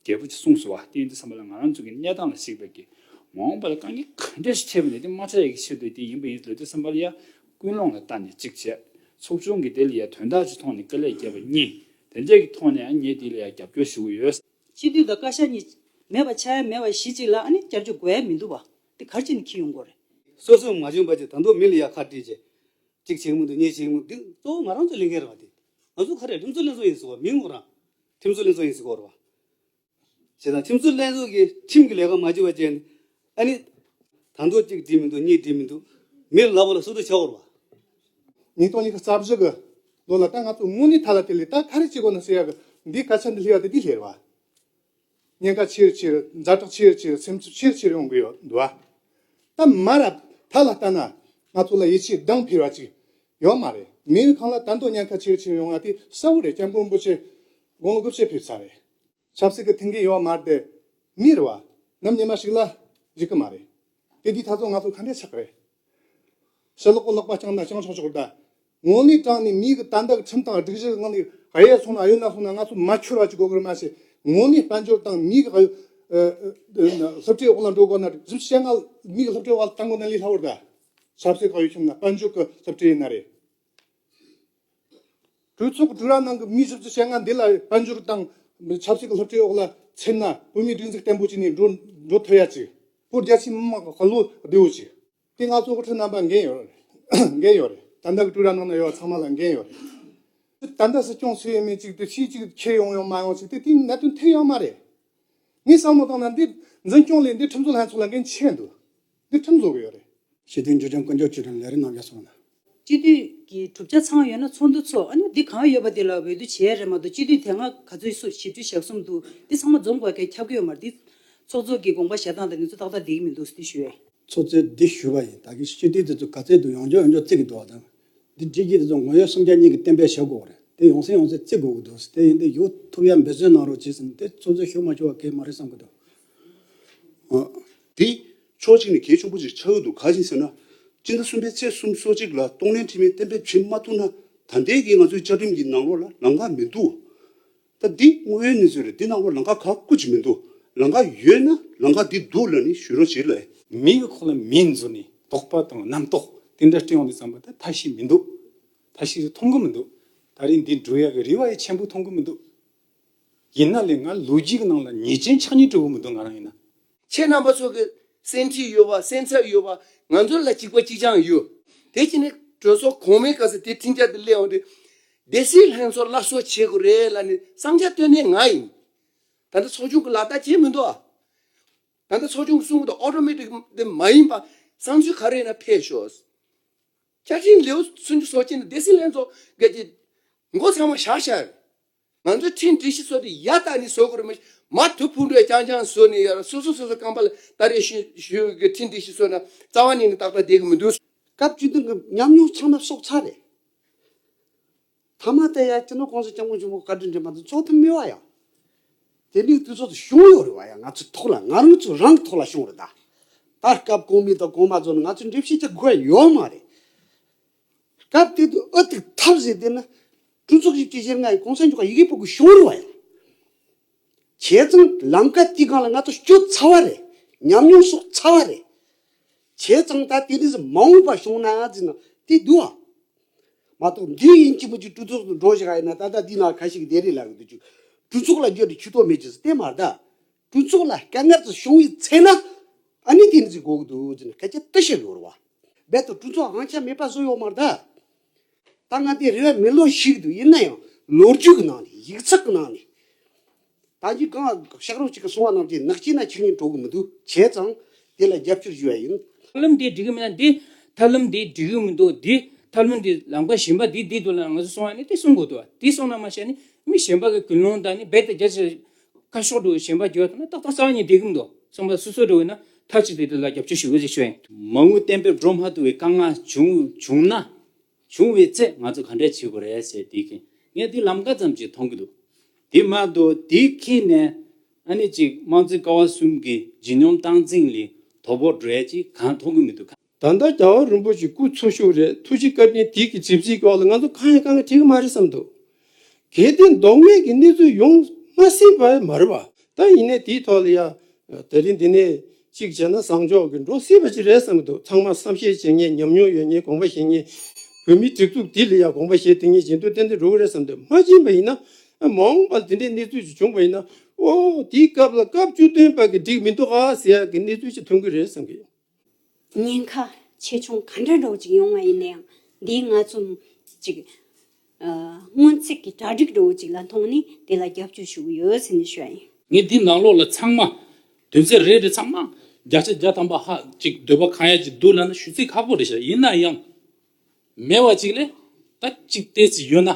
རྒྱས་པོ་ཅིག་གསུངས་སོང་བ། དེ་ཡིན་དུས་ཙམ་པ་ལ་ང་རང་ཚོ་གི་གནས་སྟངས་ལ་གཞིགས་པའི་གི་མ་འོངས་པ་ལ་དཀའ་ངལ་ག་འདྲས་ཤིག་འཕྲད་པ་ནས་དེ་མ་འཕྲད་ཡག་གི་ཆེད་དུ་དེ་ཡིན་པ་ཡིན་ལབ་དུས་ཙམ་པ་ལ་ཡ་ཀུན་སློང་ལ་བལྟས་ནས་གཅིག་བྱས། ཚོགས་ཆུང་གིས་དེ་ལ་ཡ་དོན་དག་ཅིག་མཐོང་ནས་དཀའ་ལས་བརྒྱབ་པ་གཉིས། དེ་འདྲས་ཀྱི་ཐོག་ནས་ཨ་ངས་དེ་ལ་ཡ་རྒྱབ་སྐྱོར་ཞུ་གི་ཡོད། སྤྱི་འཐུས་དང་བཀའ་ཤག་གཉིས་མེད་པ་ཆགས་ཡ་མེད་པ་གཞི་གཅིག་ལ་ཨ་ནི་བསྐྱར་བཅོས་དགོས་ཡ་མི་འདུག་བ། དེ་ག་རེ་བྱས་ནས་འཁྱེར་ཡོང་དགོས་རེད། སོ་སོ་མ་བྱུང་བ་ཅིག་ད་དུང་མི་ལ་ཡ་ཁ་བྲིས་བྱས། གཅིག་བྱེད་ཀྱི་མི་འདུག་གཉིས་བྱེད་ཀྱི་མི་འདུག་འདི་གཙོ་བོ་ང་རང་ཚོའི་ལས་འགན་རེད་བ། དེ་ང་ཚོ་ག་རེ་ཁྲིམས་བཟོ་ལྷན་ཚོགས་ཡིན་ཟེར་བ། མིང་ཁོ་རང་ཁྲིམས་བཟོ་ལྷན་ཚོགས་ཡིན་ཟེར་གོ་རེད་བ། བྱས་ཙང་ཁྲིམས་བཟོ་ལྷན་ཚོགས་ཀྱིས་ཁྲིམས་ཀྱི་ལས་ཀ་མ་བྱས་པ་བྱས་ནས་ཨ་ནི། ད་དུང་གཅིག་བྲིས་མི་འདུག་གཉིས་བྲིས་མི་འདུག་མི་ལ་ལབ་པ་ལ་སུ་དུ་བྱ་བར་བ། ཉིས་སྟོང་ཉི་ཤུ་རྩ་བཞི་གི་ལོ་ལ་ད་ང་ཚོ་དངོས་གནས་ཐ་ལ་དེ་ལས་ད་ག་རེ་བྱེད་དགོས་ན་ཟེར་ཡག་གི་འདི་སྐད་ཆ་འདི་སླེབས་ཡག་དེ་འདི་སླེབས་རེད་བ། ཉེན་ཁ་ཆེ་རུ་ཆེ་རུ། ཛ་དྲག་ཆེ་རུ་ཆེ་རུ། སེམས་འཚབ་ཆེ་རུ་ཆེ་རུ་ཡོང་གི་ཡོད་འདུག་བ། ད་མ་རབས་ཐ་ལ་ལྟ་ན་ང་ཚོ་ལ་ཡིད་ཆེས་འདང་འཕེར་བ་ཅིག་ཡོད་མ་རེད། མི་ཡུལ་གང་ལ་ད་དུང་ཉེན་ཁ་ཆེ་རུ་ཆེ་རུ་ཡོང་ཡག་དེ་གསལ་བོ་རེད། སྐྱབས་མགོན་རིན་པོ་ཆེ་དགུང་ལོ་དགུ་བཅུ་ཕེབས་ཚར་རེད། ཆབ་སྲིད་ཀྱི་མཐུན་རྐྱེན་ཡོད་མ་རེད་དེ། མི་རེད་བ། ནམ་ཉི་མ་ཞིག་ལ་འཇིག་གི་མ་རེད། དེ་དུས་ད་ཚོ་ང་ཚོ་ག་འདྲས་ཆགས་ཀྱི་རེད། ཕྱི་ལོགས་ཀྱི་ལག་པ་བརྐྱངས་ན་བརྐྱངས་ཆོག་ཆོག་རེད་ད། དངོས་གནས་དྲང་ནས་མི་གི་ད་ལྟ་གི་ཁྲིམས་དང་སྒྲིག་གཞི་གི་ངང་ནས་གཡས་སོང་ན་གཡོན་ན་སོང་ན་ང་ཚོ་མ་འཁྱོར་བ་ཅིག་དགོས་ཀྱི་རེད་མ་ཟད། དངོས་གནས་དཔལ་འབྱོར་དང་མི་གི་ཨ་ཨ་སློབ་གྲྭའི་འོག་ལ་འགྲོ་དགོས་ན་བཞི་བཅུ་ཞེ་ལྔ་མི་གི་སློབ་གྲྭའི་འོག་ལ་བཏང་དགོས་ན་ལས་སླ་བོ་རེད་ད། ཆབ་སྲིད་ཁག་ཡོད་ཁྱིམ་ན་དཔལ་འབྱོར་གྱི་སློབ་གྲྭ་ཡིན་ན་རེད། གྲོས་ཚོགས་ཀྱི་ཀྲུའུ་ར་ནང་གི་མི་བཞི་བཅུ་ཞེ་ལྔ་འདི་ལ་དཔལ་འབྱོར་དང་ཆབ་སྲིད་ཀྱི་སློབ་གྲྭའི་འོག་ལ་ཚུད་ན་བོད་མིའི་སྒྲིག་འཛུགས་བརྟན་པོ་བྱས་ནས་འགྲོ་འགྲོ་ཐུབ་ཡ་ཅིག་བོད་རྒྱ་ཆེའི་མི་མང་གི་བློ་བདེ་བོ་ཅིག་དེ་ང་ཚོ་དབུ་ཁྲིད་རྣམ་པ་འགན་ཡོད་རེད། འགན་ཡོད་རེད། ད་ལྟ་གི་ཀྲུའུ་ར་ནང་ན་ཡོད་པ་ཚང་མ་ལ་འགན་ཡོད་རེད། ད་ལྟ་སྲིད་སྐྱོང་སུ་ཡོད་མེད་ཅིག་དེ་ཕྱིས་ཅིག་ཁྱེར་ཡོང་ཡོང་མ་ཡོང་ཅིག་དེ་དེའི་གནད་དོན་ཐད་ཡོད་མ་རེད། ངས་བསམ་བློ་བཏང་ན་འདི་འཛིན་སྐྱོང་ལས་འདི་ཁྲིམས་བཟོ་ལྷན་ཚོགས་ལ་འགན་ཆེ་འདུག་འདི་ཁྲིམས་བཟོ་གི་ཡོད་རེད། སྤྱི་འཐུས་འཇུ་ཆེན་དཀོན་མཆོག་ཆོས་སྒྲོན་ལས་རིམ་གནང་རྒྱུ་སོང་ན། སྤྱི་འཐུས་ཀྱི་གྲུབ་ཆ་ཚང་ཡོད་ན་ཚོགས་འདུ་ཚོགས། ཨ་ནི་འདི་གང་ཡོད་པ་དེ་ལ་འོས་བསྡུ་བྱེད་ཡ་རེད་མ་གཏོགས། སྤྱི་འཐུས་དེ་སྔ་ག་ཚོད་སུ་བཞི་བཅུ་ཞེ་གསུམ་འདུག་འདི་ཚང་མ་འཛོམས་དགོས་གལ་ཁྱབ་ཀྱི་ཡོད་མ་རེད། འདི་ཚོགས་གཙོ་གི་དགོངས་པ་བཞེས་སྟངས་དང་འདི་ཚོ་ཏག་ཏག་བསྡད་ཀྱི་མི་འདུག་ཟེར་ཞུ་ཡས། ཚོགས་གཙོས་འདི་ཞུས་པ་ཡིན། ད་གི་སྤྱི་འཐུས་དེ་ཚོ་ག་ཚོད་འདུག་ཡོང་རྒྱུ་ཡོང་རྒྱུ་བརྩི་གི་འདུག་བ་དང་། འདི་སྒྲིག་གཞི་དེ་ཚོ་ངོ་ཡོད་སུམ་བརྒྱ་གཉིས་ཀྱིས་གཏན་འབེབས་བྱེད་དགོས་རེད། དེ་ཡོང་སེ་ཡོང་སེ་བརྩི་དགོས་ཀྱི་འདུག་དེ་ཡིན་དུས་ཡོང་ཐུབ་ཡ་འབད་བརྩོན་གནང་རོགས་བྱེད་ཟེར་ནས་དེ་ཚོགས་གཙོས་ཞུ་མ་ཆོག་པ་གང་ཡང་མ་རེད་བསམ་གྱི་འདུག་ཨ། དེ་ཕྱོགས་གཅིག་ནས་གལ་ཆེན་པོ་ཅིག་ཆགས་ཀྱི་འདུག་ག་རེ་ཡིན་ཟེར་ན། སྤྱི་ཟླ་གསུམ་པའི་ཚེས་སུམ་ཅུ་སོ་གཅིག་ལ་གཏོང་ལེན་ཁྲིམས་ཡིག་གཏན་འབེབས་བྱེད་མ་ཐུབ་ན། ད་ལྟའི་གི་ང་ཚོའི་བཅའ་ཁྲིམས་ཀྱི་ནང་ལོགས་ལ་ལམ་ཁ་མི་འདུག་ད་འདི་དངོས་ཡོད་གནས་ཚུལ་རེད། འདི་ནང་ལོགས་ལམ་ཁ་ག་སྐུ་ཅིག་མི་འདུག་ལམ་ཁ་ཡོད་ན་ལམ་ཁ་འདི་འདུག་ལབ་ནས་ཞུ་རོགས་བྱེད་ལ། མི་གི་ཁོག་ལ་མེ་འཛུལ་ནས་ དོགས་པ་དང་རྣམ་རྟོག་དེ་འདྲ་སྐྲུན་ཡོང་དུས་ཙམ་པ་ད་ཐབས་ཤེས་མི་འདུག་ཐབས་ཤེས་མཐོང་གི་མི་འདུག་ད་རིང་འདི་འགྲོ་ཡག་གི་རེ་བ་ཡང་ཆེན་པོ་མཐོང་གི་མི་འདུག་ཡིན་ན་ལས་ང་ལོ་རྒྱུས་ཀྱི་ནང་ལ་ཉེས་ཅན་ཆགས་སྙིང་འདོད་ཀྱི་མི་འདུག་ང་རང་ཡིན་ན། ཁྱེད་རྣམ་པ་ཚོ་གི་སེམས་ཁྲལ་ཡོད་པ་སེམས་འཚབ་ཡོད་པ་ང་ཚོ་ལ་གཅིག་པ་གཅིག་རྐྱང་ཡོད། དེ་བྱས་ནས་གྲོས་ཚོགས་གོང་མའི་སྐབས་སུ་དེ་འཕྲིན་བཅར་དེ་སླེབས་འོང་དུས། སྡེ་སྲིད་ལྷན་ཚོགས་སླར་གསོ་བྱེད་དགོས་རེད་ལབ་ནས་གསང་རྒྱ་བཏོན་ནས་ང་ཡིན། ད་ལྟ་ཚོགས་ཆུང་གི་ལག་བསྟར་བྱས་མི་འདུག་ཨ། ད་ལྟ་ཚོགས་ཆུང་གི་གསུང་གི་འདུག་ཨོ་ཊོ་མེ་ཊིག་དེ་མ་ཡིན་པ་བསམ་ཚུལ་ག་རེ་ཡིན་ན་ཕེབས་ཤོག་བཅའ་ཁྲིམས་ལེའུ་སུམ་ཅུ་སོ་གཅིག་ནི་སྡེ་སྲིད་ལྷན་ཚོགས་འགན་གྱི་མགོ་ཚང་མ་བཞག་བཞག་ང་ཚོས་ཁྲིམས་སྒྲིག་གཞི་བཟོ་དེ་ཡ་ལྟ་ནི་བཟོ་དགོས་རེད། མ་མ་དུ་ཕུང་འགྲོས་རྐྱང་རྐྱང་བཟོ་ནས་ཡ་སོ་སོ་སོ་སོ་རྐང་པ་ལ་ད་རེས་ཞུ་ཞུ་གི་ཁྲིམས་སྒྲིག་གཞི་བཟོ་ན་རྩ་བ་ཉིད་ནས་ཏག་ཏག་བསྡད་གི་མི་འདུག་སྐབས་བཅུ་བདུན་གི་ཉམས་མྱོང་ཚང་མ་གསོག་ཚར་རེད། ཐ་མ་དེ་ཡ་སྤྱི་ནོར་༸གོང་ས་༸སྐྱབས་མགོན་ཆེན་པོ་བཀའ་དྲིན་དྲན་པ་དང་ཚོགས་ཐུབ་མེད་བ་ཡ། དེ་ནི་དུས་ཚོད་དུ་བྱུང་ཡོད་རེད་བ་ཡ། ང་ཚོའི་ཐོག་ལ་ང་རང་ཚོ་རང་གི་ཐོག་ལ་བྱུང་རེད་ད། ད་སྐབས་གོང་མའི་དང་གོང་མ་ཚོ་ནི་ང་ཚོས་འགྲེལ་བཤད་བྱ་དགོས་ཡ་ཡོད་མ་རེད། སྐབས་དེ་དུས་ཨ་ཏིག་ཐབས་ཟེར་དེ་ནི་གྲོས་ཚོགས་ཀྱི་སྤྱི་བཤེར་ལྔ་ཡི་གོང་ས་མཆོག་ག་ཡི་གེ་ཕོག་གི་བྱུང་རེད་བ་ཡ། བྱས་ཙང་ལམ་ཁ་དེའི་སྒང་ལ་ང་ཚོ་སྐྱོད་ཚར་བ་རེད། ཉམས་མྱོང་གསོག་ཚར་བ་རེད། བྱས་ཙང་ད་དེ་རིང་ཟེར་མ་འོངས་པ་བྱུང་ན་ཟེར་ན་དེ་འདུག་ཨ། མ་གཏོགས་འདི་ཡིན་གཅིག་མིན་གཅིག་གྲོས་ཚོགས་སུ་འགྲོ་བཞག་ཡིན་ན་ད་ལྟ་འདི་ན་ཁ་ཤས་ཀྱིས་བསྡད་རེས་ལབ་གི་འདུག་ཅིག་གྲོས་ཚོགས་ལ་བརྗོད་དེ་ཆུ་ཐོག་མེད་ཅིག་ཟེར་དེ་མ་རེད་ད། གྲོས་ཚོགས་ལ་དཀའ་ངལ་ཙམ་བྱུང་བའི་ཚེ་ན་ཨ་ནི་དེ་འདྲ་ཟིག་དགོས་ཀྱི་འདུག་ཟེར་ནས་སྐད་ཆ་དེ་བཤད་ཡོད་རེད་བ། རྦད་དེ་གྲོས་ཚོགས་དབང་ཆ་མེད་པ་བཟོ་ཡོད་མ་རེད་ད། ད་ང་དེ་རེ་བ་མེ་ལོང་ཞིག་འདུག་ཡིན་ན་ཡང་ལོ་རྒྱུས་ཀྱི་ནང་ནས་ཡིག་ཚགས་ཀྱི་ནང་ནས། ད་ཅི་གང་ཤག་རོགས་གཅིག་གིས་གསུང་བ་ནང་བཞིན་ནག་ཅིག་ན་ཆིག་ནས་འགྲོ་གི་མི་འདུག་བྱས་ཙང་དེ་ལ་རྒྱབ་སྐྱོར་ཞུ་བ་ཡིན། ཐབས་ལམ་འདི་འགྲིག་གི་མིན་ན་འདི་ཐབས་ལམ་འདི་འགྲིག་གི་མི་འདུག་འདི་ཐབས་ལམ་འདི་ལམ་ཁ་གཞན་པ་འདི་འདི་འདུག་ལ་ང་ཚོ་གསུང་བ་ནི་དེ་གསུང་དགོས་འདུག་དེ་གསུང་ན་མ་ཤེས་ནི་མི་གཞན་པ་གི་ཀུན་སློང་དང་ནི་རྦད་དེ་རྒྱ་ཆེ་ཁ་ཕྱོགས་འགྲོ་གཞན་པ་རྒྱུ་བ་དང་ན་ཏག་ཏག་རྩ་བ་ཉིད་འགྲིག་གི་མི་འདུག་གསུང་བ་སོ་སོ་འགྲོ་བས་ན་མཐའ་གཅིག་ཏུ་དེ་ལ་རྒྱབ་སྐྱོར་ཞུ་དགོས་ཞེས་ཞུ་ཡིན། མ་དངུལ་གཏན་འབེབས་འགྲོ་མ་ཐུབ་པའི་དཀའ་ངལ་བྱུང་བྱུང་ན། བྱུང་བའི་ཚེ་ང་ཚོ་ག་འདྲས་བྱེད་དགོས་རེད་ཟེར་དེའི་ཁྱེད་ངས་དེ་ལམ་ཀ་ཙམ་ཅིག་མཐོང་གི་འདུག་དེ་མ་གཏོགས་དེའི་ཁྱེད་ནས་ཨ་ནི་ཅིག་དམངས་གཙོའི་ཀ་བ་གསུམ་གྱི་ལྗིད་སྙོམས་སྟངས་འཛིན་ལས་དོ་ཕོག་འགྲོ་ཡ་ཅིག་གང་མཐོང་གི་མི་འདུག་ད་ལྟ་རྒྱལ་བ་རིན་པོ་ཆེ་སྐུ་འཚོ་བཞུགས་རེད། ཐུགས་རྗེ་བཀའ་དྲིན་དེ་གི་གྲིབ་བསིལ་སྐོར་ལ་ང་ཚོ་གང་ཡང་དཀའ་ངལ་འཕྲད་ཀྱི་མ་རེད་བསམ་འདུག་གལ་ཏེ་ལྡོག་མེད་ཀྱི་གནས་ཚུལ་ཡོང་མ་སྲིད་པ་མ་རེད་པ། ད་ཡིན་ནའི་དེའི་ཐོག་ལ་ཡ། དེ་རིང་འདི་ནས་གཅིག་བྱས་ན་བཟང་ཕྱོགས་ཀྱི་འགྲོ་སྲིད་པ་ཅིག་རེད་བསམ་གྱི་འདུག་ཚང་མ་བསམ་ཤེས་བྱེད་མཁན་ཉམས་མྱོང་ཡོད་མཁན་དགོངས་པ་བཞེས་མཁན་བོད་མིའི་སྒྲིག་འཛུགས་འདི་ལ་ཡང་དགོངས་པ་བཞེས་སྡོད་མཁན་བཞིན་དུ་ཏན་ཏན་འགྲོ་གི་རེད་བསམ་འདུག་མ་ཕྱིན་པ་ཡིན་ན་མ་འོངས་པར་འདི་འདྲའི་གནས་ཚུལ་ཅིག་བྱུང་བ་ཡིན་ན་ཨོ་དེའི་སྐབས་ལ་སྐབས་བཅུ་བདུན་པ་གི་འགྲིག་མི་འདུག་ཨ་ཟེར་ཡག་གི་གནས་ཚུལ་ཅིག་ཐོན་གི་རེད་བསམ་གི། ཉེན་ཁ་ཆེ་ཆུང་ག་འདྲ་འདྲ་བོ་ཅིག་ཡོང་བ་ཡིན་ན་ཡང་འདིའི་ང་ཚོ་ཅིག་སྔོན་རྩིས་ཀྱི་གྲ་སྒྲིག་འདྲ་བོ་ཅིག་ལ་མཐོང་ནས་དེ་ལ་རྒྱབ་སྐྱོར་ཞུ་གི་ཡོད་ཟེར་ནས་ཞུ་ཡ་ཡིན། ངས་འདི་ནང་ལོགས་ལ་ཚང་མ་དོན་ཚན་རེ་རེ་ཚང་མ་བརྒྱ་ཆ་བརྒྱ་ཐམ་པ་ཧ་ཅིག་འདོད་པ་ཁེངས་ཡ་ཅིག་འདུག་ལབ་ན་ཞུ་ཚིག་ཁག་པོ་རེད་ཤག་ཡིན་ན་ཡང་མེད་པ་ཅིག་ལས་ད་ཅིག་ཏོག་ཙམ་ཡོད་ན།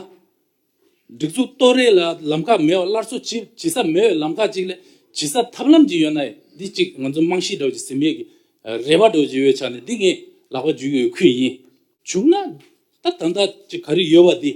སྒྲིག་འཛུགས་གཏོར་རེས་ལ་ལམ་ཁ་མེད་པ་སླར་གསོ་བྱེད་བྱེད་ས་མེད་པའི་ལམ་ཁ་ཅིག་ལས་བྱེད་ས་ཐབས་ལམ་ཅིག་ཡོད་ན་འདི་ཅིག་ང་ཚོ་རྨང་གཞི་འདྲ་བོ་ཅིག་ཟིན་མེད་ཀྱི་རེ་བ་འདྲ་བོ་ཅིག་ཡོད་ཆགས་ནས་འདི་ངས་ལག་པ་འཇུ་གི་ཡོད་ཁུལ་ཡིན། བྱུང་ན་ད་ད་ལྟ་ཅིག་ག་རེ་ཡོད་པ་འདི་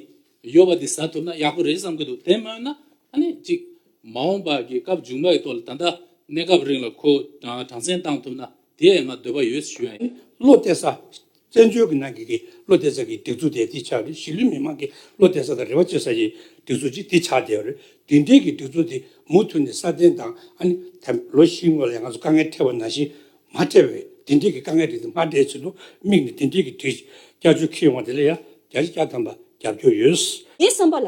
ཡོད་པ་འདི་ཟ་ཐུབ་ན་ཡག་པོ་རེད་བསམ་གི་འདུག་དེ་མ་ཡོད་ན་ཨ་ནི་ཅིག་མ་འོངས་པ་གི་སྐབས་མཇུག་མ་གི་ཐོག་ལ་ད་ལྟ་གནས་སྐབས་རིང་ལ་ཁོ་དྲང་སེང་བཏང་ཐུབ་ན་དེ་ཡང་ང་འདོད་པ་ཡོད་ཞུ་ཡ་ཡིན། བློ་གཏད་ས། བཙན་བྱོལ་གྱི་ནང་གི་གི་བློ་གཏད་ས་གི་སྒྲིག་འཛུགས་དེ་དེ་ཆགས་རེད། གཞིས་ལུས་མི་མང་གི་བློ་གཏད་ས་དང་རེ་བ་བཅོལ་ས་ཀྱི་སྒྲིག་འཛུགས་ཅིག་དེ་ཆགས་བསྡད་ཡོད་རེད། དེ་འདྲའི་གི་སྒྲིག་འཛུགས་དེ་མུ་མཐུད་ནས་སྲ་བརྟན་དང་ཨ་ནི་ད་ལོ་བཞིའི་སྔོན་ལ་ང་ཚོ་དཀའ་ངལ་འཕྲད་པ་ནང་བཞིན་མ་འཕྲད་པའི་དེ་འདྲའི་གི་དཀའ་ངལ་རིགས་དེ་མ་འཕྲད་ཆེད་དུ་དམིགས་ནས་དེ་འདྲའི་གི་དུས་བསྐྱར་བཅོས་འཁྱེར་ཡོང་བ་དེ་ལ་ཡང་བརྒྱ་ཆ་བརྒྱ་ཐམ་པ་རྒྱབ་སྐྱོར་ཡོད། ངའི་བསམ་པ་ལ།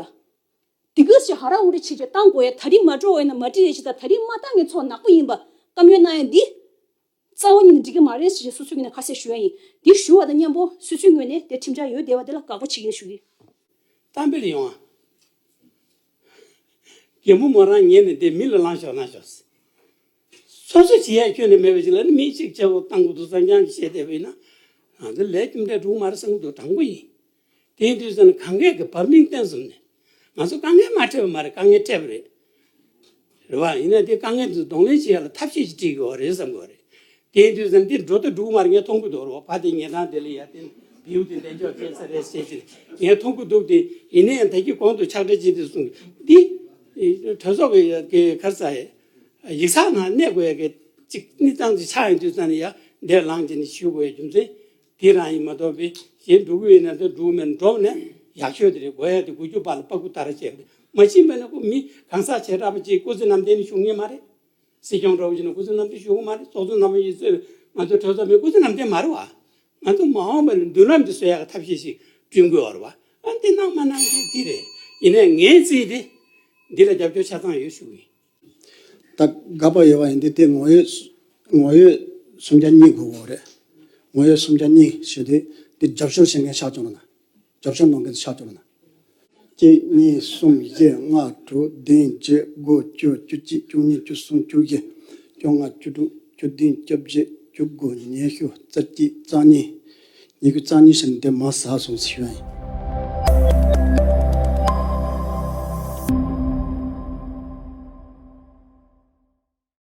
དེ་ག་ཞིག་ཧ་ར་འུ་རི་བྱེད་ཀྱི་བཏང་དགོས་ཡ་ད་རིང་མ་འགྲོ་བས་ན་མ་འགྲིག་ཡ་ཞིག་དང་ད་རིང་མ་བཏང་ངེས་ཚོགས་ནག་པོ་ཡིན་པ་བཀའ་མོལ་གནང་ཡ་འདི། རྩ་བ་ཉིད་ནས་འགྲིག་གི་མ་རེད་ཞེས་སོ་སོའི་ངོས་ནས་ཁ་གསལ་ཞུ་ཡ་ཡིན། འདི་ཞུ་བ་དང་མཉམ་པོ་སོ་སོའི་ངོས་ནས་དེ་ཁྲིམས་འཆར་ཡོད་བསྡད་པ་དེ་ལ་དགག་པ་བྱེད་ཀྱི་ཡིན་ཞུ་གི། གཏམ་དཔེ་ལ་ཡོང་ཨ། རྒན་མོ་མོ་རང་ཉལ་ནས་དེ་མི་ལ་ལངས་ཤོག་ལངས་ཤོག་སོ་སོ་བྱེད་ཡ་ཁྱོན་ནས་མེད་པ་ཞིག་ལ་ནི་མི་གཅིག་ལྕགས་པོ་བཏང་དགོས་འདུག་བསམ་རྐྱང་གི་བཤད་བསྡད་པ་ཡིན་ན། ང་ཚོ་ལས་རྒྱུ་འབྲས་འགྲུབ་མ་རེད་བསམ་གི་འདུག་དྲང་པོ་ཡིན། དེ་ཡིན་དུས་ཙམ་ནས་གང་གས་ཀྱི་བར་མིང་བསྟན་བཟུང་ནས། ང་ཚོ་དཀའ་ངལ་མ་འཕྲད་པ་མ་རེད། དཀའ་ངལ་འཕྲད་པ་རེད། རེད་བ། ཡིན་ན་དེ་དཀའ་ངལ་འདི་གདོང་ལེན་བྱེད་ཡ་ལ་ཐབས་ཤེས་ཤིག་སྒྲིག་དགོས་པ་རེད་བསམ་གི་རེད། དེ་ཡིན་དུས་ཙམ་འདི་འགྲོ་དང་འགྲོ་གི་མ་རེད། ངས་མཐོང་གི་འདུག་རེད་བ། ཕ་དེ་ཉལ་ཐང་དེ་ལ་ཡ་དེ་བེའུ་དེ་འདན་ཅོག་བྱས་ས་རེད་ཟེར་གྱི་རེད། ངས་མཐོང་གི་འདུག་དེ་ཡིན་ན་ཡང་ད་གི་གོང་དུ་ཕྱག་སྦྲེལ་བྱས་ཏེ་གསུངས་གི་འདི། གྲོས་ཚོགས་ཀྱི་གི་ག་རེ་ཟེར་ཡ། ཡིག་ཚགས་ནང་གནས་དགོས་ཡ་གི་གཅིག་གནས་སྟངས་ཅིག་ཆགས་ཡོང་དུས་ཙམ་ནས་ཡ་འདིར་ལངས་བྱས་ནས་ཞུ་དགོས་ཡ་རྒྱུ་མཚན། དེ་རང་ཡིན་མ་གཏོགས་པའི་གཞན་འགྲོ་གི་ཡོད་ན་དེ་འགྲོ་གི་མེད་ན་འགྲོ་ནས་ཡག་ཤོས་དེ་རེད། དགོས་ཡ་དེ་དགོས་རྒྱུ་པ་ལ་པ་ཀུ་ད་ར་བྱས་པ་རེད། མ་ཕྱིན་པ་ན་ཁོ་མི་གང་ཟག་བྱེ་བྲག་པ་ཅིག་སྐུ་ཚེ་ནམ་ལྡན་ནི་བཞུགས་ངེས་མ་རེད། སྲིད་སྐྱོང་འདྲ་བོ་ཅིག་ནི་སྐུ་ཚེ་ནམ་ལྡན་བཞུགས་གི་མ་རེད། ཚོགས་གཙོ་རྣམ་པ་ཡིན་ཚོད་ང་ཚོ་གྲོས་ཚོགས་མི་སྐུ་ཚེ་ནམ་ལྡན་མ་རེད་བ། ང་ཚོ་མ་འོངས་པ་ལ་མདུན་ལམ་དེ་བཟོ་ཡག་གི་ཐབས་ཤེས་ཤིག་བསྐྲུན་དགོས་པ་རེད་བ། ཨ་འདི་གནང་མ་གནང་དེ་འདི་རེད། ཡིན་ནའི་ངའི་རྩིས་དེ་འདི་ལ་རྒྱབ་སྐྱོར་ཆ་ཚང་ཡོད་ཞུ་གི་ཡིན། ད་དགག་པ་ཡོད་པ་ཡིན་དུས་དེ་ངོ་ཡོད་ངོ་ཡོད་སུམ་བརྒྱ་གཉིས་དགོས་པ་རེད། ངོ་ཡོད་སུམ་བརྒྱ་གཉིས་ཞེས་དེ་དེ་རྒྱབ་སྐྱོར་བྱེད་མཁན་ཆགས་བྱུང་ན། རྒྱབ་སྐྱོར་གནང་མཁན་ཆགས་བྱུང་ན། གཅིག་གཉིས་གསུམ་བཞི་ལྔ་དྲུག་བདུན་བརྒྱད་དགུ་བཅུ་བཅུ་གཅིག་བཅུ་གཉིས་བཅུ་གསུམ་བཅུ་བཞི་བཅོ་ལྔ་བཅུ་དྲུག་བཅུ་བདུན་བཅོ་བརྒྱད་བཅུ་དགུ་ཉི་ཤུ་རྩ་གཅིག་རྩ་གཉིས། ཉི་ཤུ་རྩ་གཉིས་ཟེར་ནས་དེ་མར་ཟག་སོང་ཟེར་ཞུ་ཡ་ཡིན།